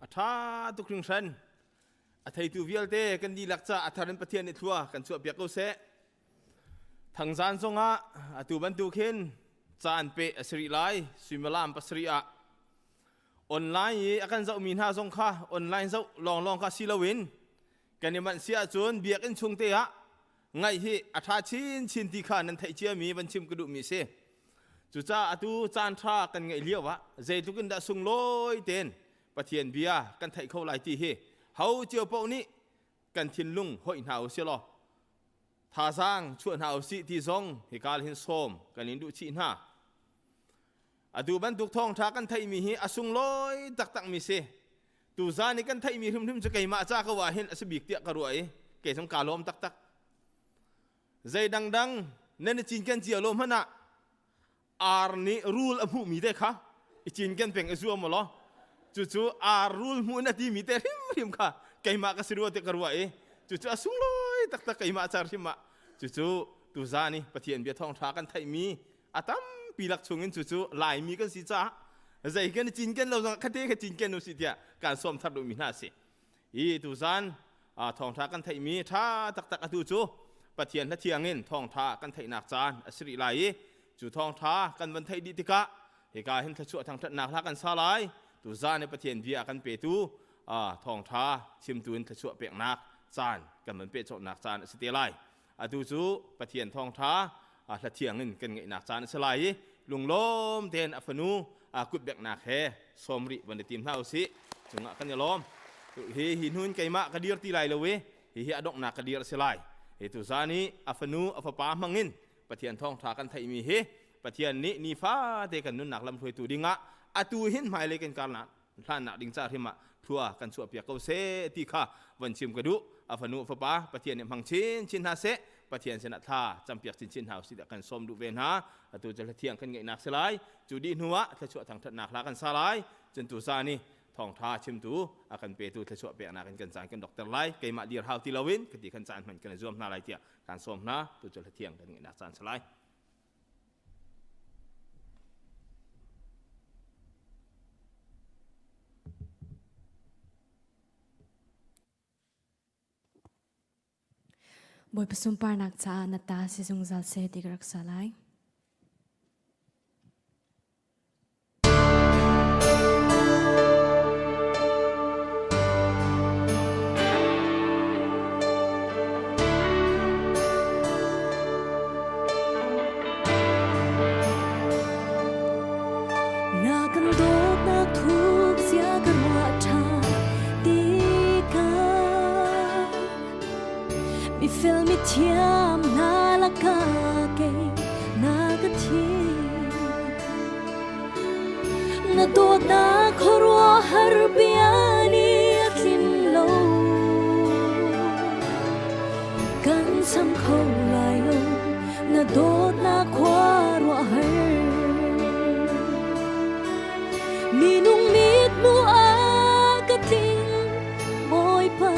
a ṭha tuk hringhran. A theitu vialte kan dihlak ca a thar in Pathian nih thlua kan chuahpiak ko seh. Thangzaan zongah atu bantuk hin caan peh a si rih lai suimilam pasarih ah. Online i a kan zohmi hna zong kha online zoh lawnglawng kha si loin kan i manh si ahcun biakinn chung te ah ngaih hi a ṭha chinchin ti kha nan theih ciami van chim ka duhmi a si. Cucaah atu caan ṭha kan ngeih lio ah zeitluk in dah sunglawi tein Pathian bia kan theih kho lai ti hi ho cio paoh nih kan thinlung hoih hna u sih law thazaang chuah hna u sih ti zong hika hin sawm kan in duh chih hna. Atu bantuk thawngṭha kan theihmi hi a sunglawi taktakmi si. Tuzaan i kan theihmi hrimhrim cu keimah ca ko ah hin a si bik tiah ka ruah i kei zong kaa lawm taktak. Zei dangdang nan i cinken cio lo hmanh ah ar nih rul a hmuhmi te kha i cinken peng i zuam u law cucu ar rul hmuh in a timi te hrimhrim kha keimah ka si rua tiah ka ruah i cucu a sunglawi taktak keimah ca hrim ah cucu tuzaan i Pathian bia thawngṭha kan theihmi a tampi lak chungin cucu Laimi kan si caah zei kan i cinken lo zong khate kha cinken u si tiah kan sawm thar duhmi hna a si. Hi tuzan thawngṭha kan theihmi ṭha taktak atu cu Pathian hla thiang in thawngṭha kan theihnak caan a si rih lai i cu thawngṭha kan van theih dih tikah hika hin thluachuah thangṭhatnak hla kan sa lai. Tuzan i Pathian bia kan petu thawngṭha chimtu in thluachuah peknak caan kan van pehcawhnak caan a si te lai. Atu cu Pathian thawngṭha hla thiang in kan ngeihnak caan a si lai i lunglawm tein a fanu kutbeknak he sawm rih van i tim hna usih. Cungah kan i lawm. Hi hi hnu in keimah ka dir ti lai lo i hihi a donghnak ka dir a si lai. Hi tu zan i a fanu a fapa hmangin Pathian thawngṭha kan theihmi hi Pathian nih nifate kan nunnak lamhruaitu dingah atu hin hmailei kan karnak hlannak ding ca hrim ah thlua kan chuahpiak ko seh ti kha van chim ka duh. A fanu a fapa Pathian nih hmang chinchin hna seh, Pathian sinah thla campiak chinchin hna usih tiah kan sawm duh ve hna. Atu cu hla thiang kan ngeihnak si lai. Cu dih hnu ah thluachuah thangṭhatnak hla kan sa lai. Cun tu sa nih thawngṭha chimtu a kan petu thluachuah peknak in kan caan kan dokter lai. Keimah dir hau ti loin ka ti kan caan hman kan i zuam hna lai tiah kan sawm hna. Tu cu hla thiang kan ngeihnak caan si lai. Bawipa sunparnak caah na ta si zungzal seh ti ka rak sa lai. Na kan dawtnak thuk zia ka ruah ṭha tikah mifel mithiam hna lakah kei na ka thim. Na dawtnak khuaruahhar bia nih a tlin lo. Kan cham kho lai lo na dawtnak khuaruahhar. Minung mit mu a ka tling Bawipa.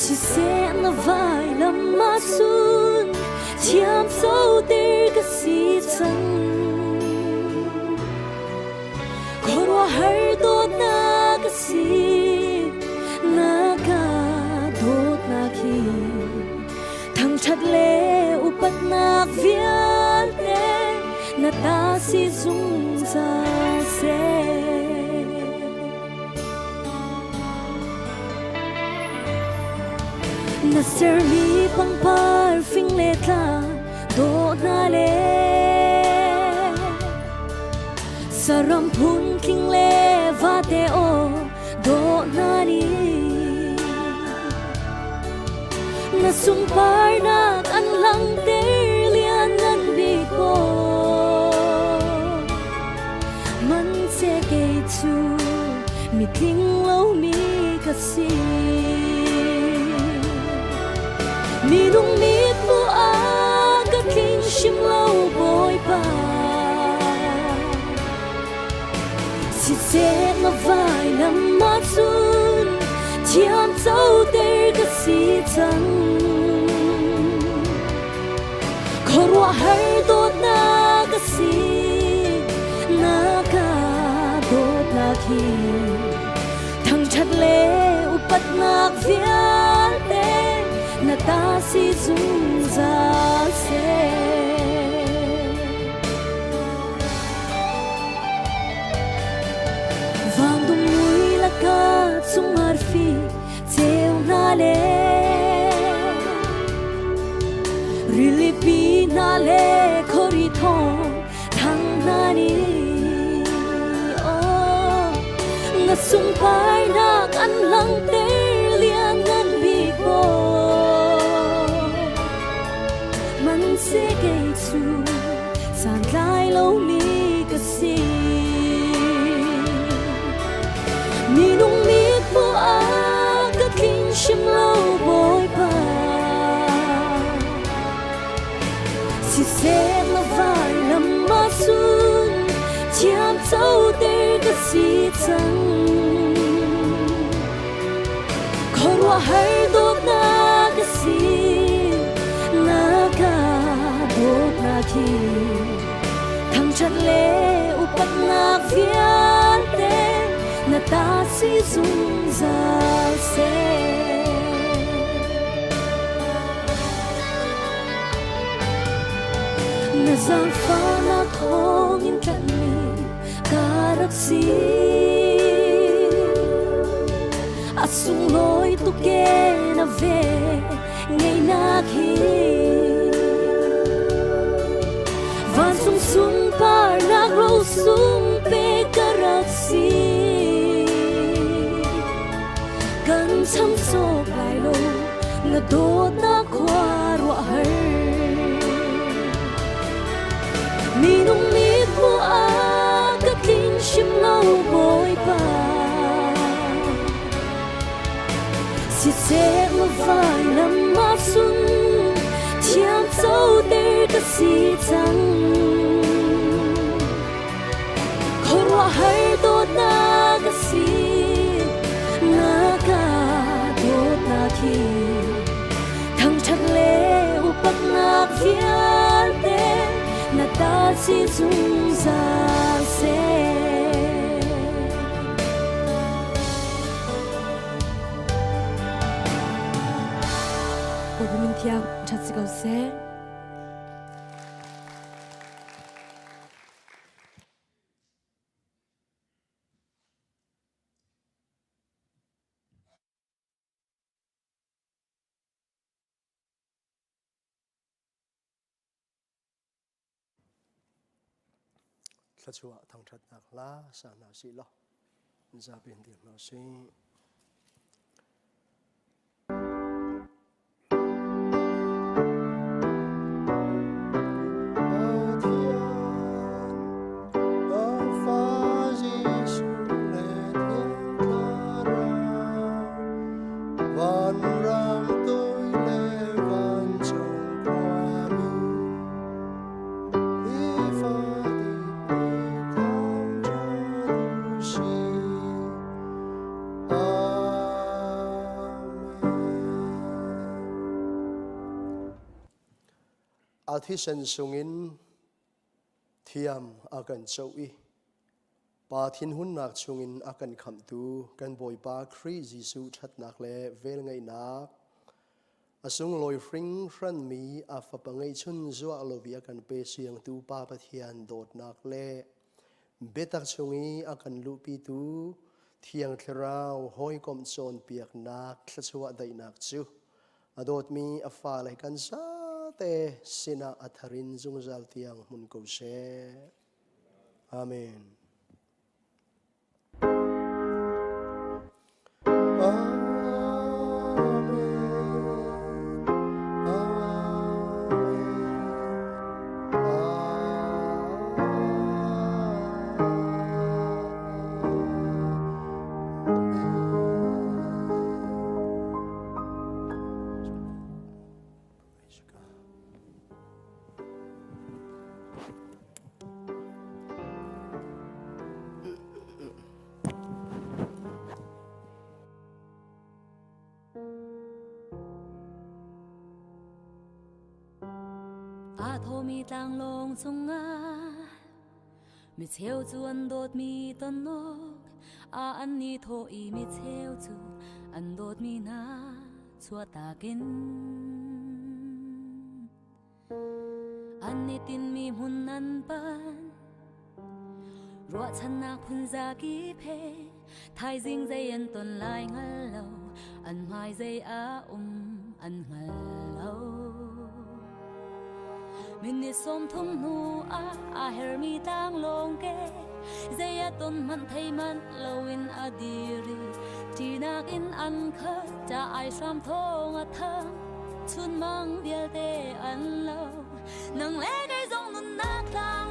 Siseh na vailam ah cun thiamcoter ka si cang. Khuaruahhar dawtnak a si, na ka dawtnak hi. Thangṭhat le upatnak vialte na ta si zungzal seh. Na sermi pangpar fing le tlang dawh hna le saram phun tling le vate aw dawh hna ni na sunparnak an langhter lian ngan bik ko man che kei cu mitling lomi ka si. Minung mit mu ah ka tling hrim lo Bawipa. Siseh na vailam ah cun thiam coter ka si cang. Khuaruahhar. Thangṭhat le upatnak vialte na ta si zungzal seh. Vandum mui laka cung arfi ceu hna le rilipi hna le khori thawng thang hna nih oh na sungparnak an langhter lianngan bik man se kei cu santlai lomi ka si. Minung mit hmuh ah ka tling hrim lo Bawipa. Siseh la vailam ah cun thiam coter ka si cang. Khuaruahhar dawtnak a si na ka dawtnak hi thangṭhat le upatnak vialte na ta si zungzal seh. Na zaangfahnak thawngin tlanhmi ka rak si. A sunglawi tuk e na ve ngeihnak hi. Vancung sunparnak rosung pe ka rak si. Kan cham cawk lai lo na dawtnak khua ruah har. Minung mit hmuh ah ka tling hrim lo Bawipa. Siseh la vailam ah cun thiam coter ka si cang. Khuaruahhar dawtnak a si na ka dawtnak hi. Thangṭhat le upatnak vialte na ta si zungzal seh. Bawipa min thiang ṭhat si ko seh. Thluachuah thangṭhatnak hla sa hna sih law zapi in dir hna sih. Vanram toi le vancung khuami nifatin ni thangṭhat u sih. Amen. A thisen sungin thiam a kan coh i Pa thinhunnak chungin a kan khamhtu kan Bawipa Khrih Jesuh ṭhatnak le velngeihnak, a sunglawi hringhranmi a Fapa ngeihchun zuah lo i a kan pe siangtu Pa Pathian dawtnak le biatak chung i a kan luhpitu Thiang Thlarau hawikomh cawnpiaknak thluachuah daihnak cu a dawtmi a fale kan zate sinah a thar in zungzal tiang hmun ko seh. Amen. Amen. Aa thawmi tlanglawng cungah mi cheu cu an dawtmi ton awk. A an ni thaw i mi cheu cu an dawtmi hna chuahtak in an i tinmi hmun an pan. Ruahchannak phun zakip he thaizing zei an ton lai hngal lo, an hmai zei a um an hngal lo. Minute 30 hnu ah a hermi tlanglawng ke zei a ton hmanh thei manh loin a dir i ṭihnak in an khat ṭah ai hram thawng a thang chunmang vialte an lo. Nang le kei zong nunnak tlang.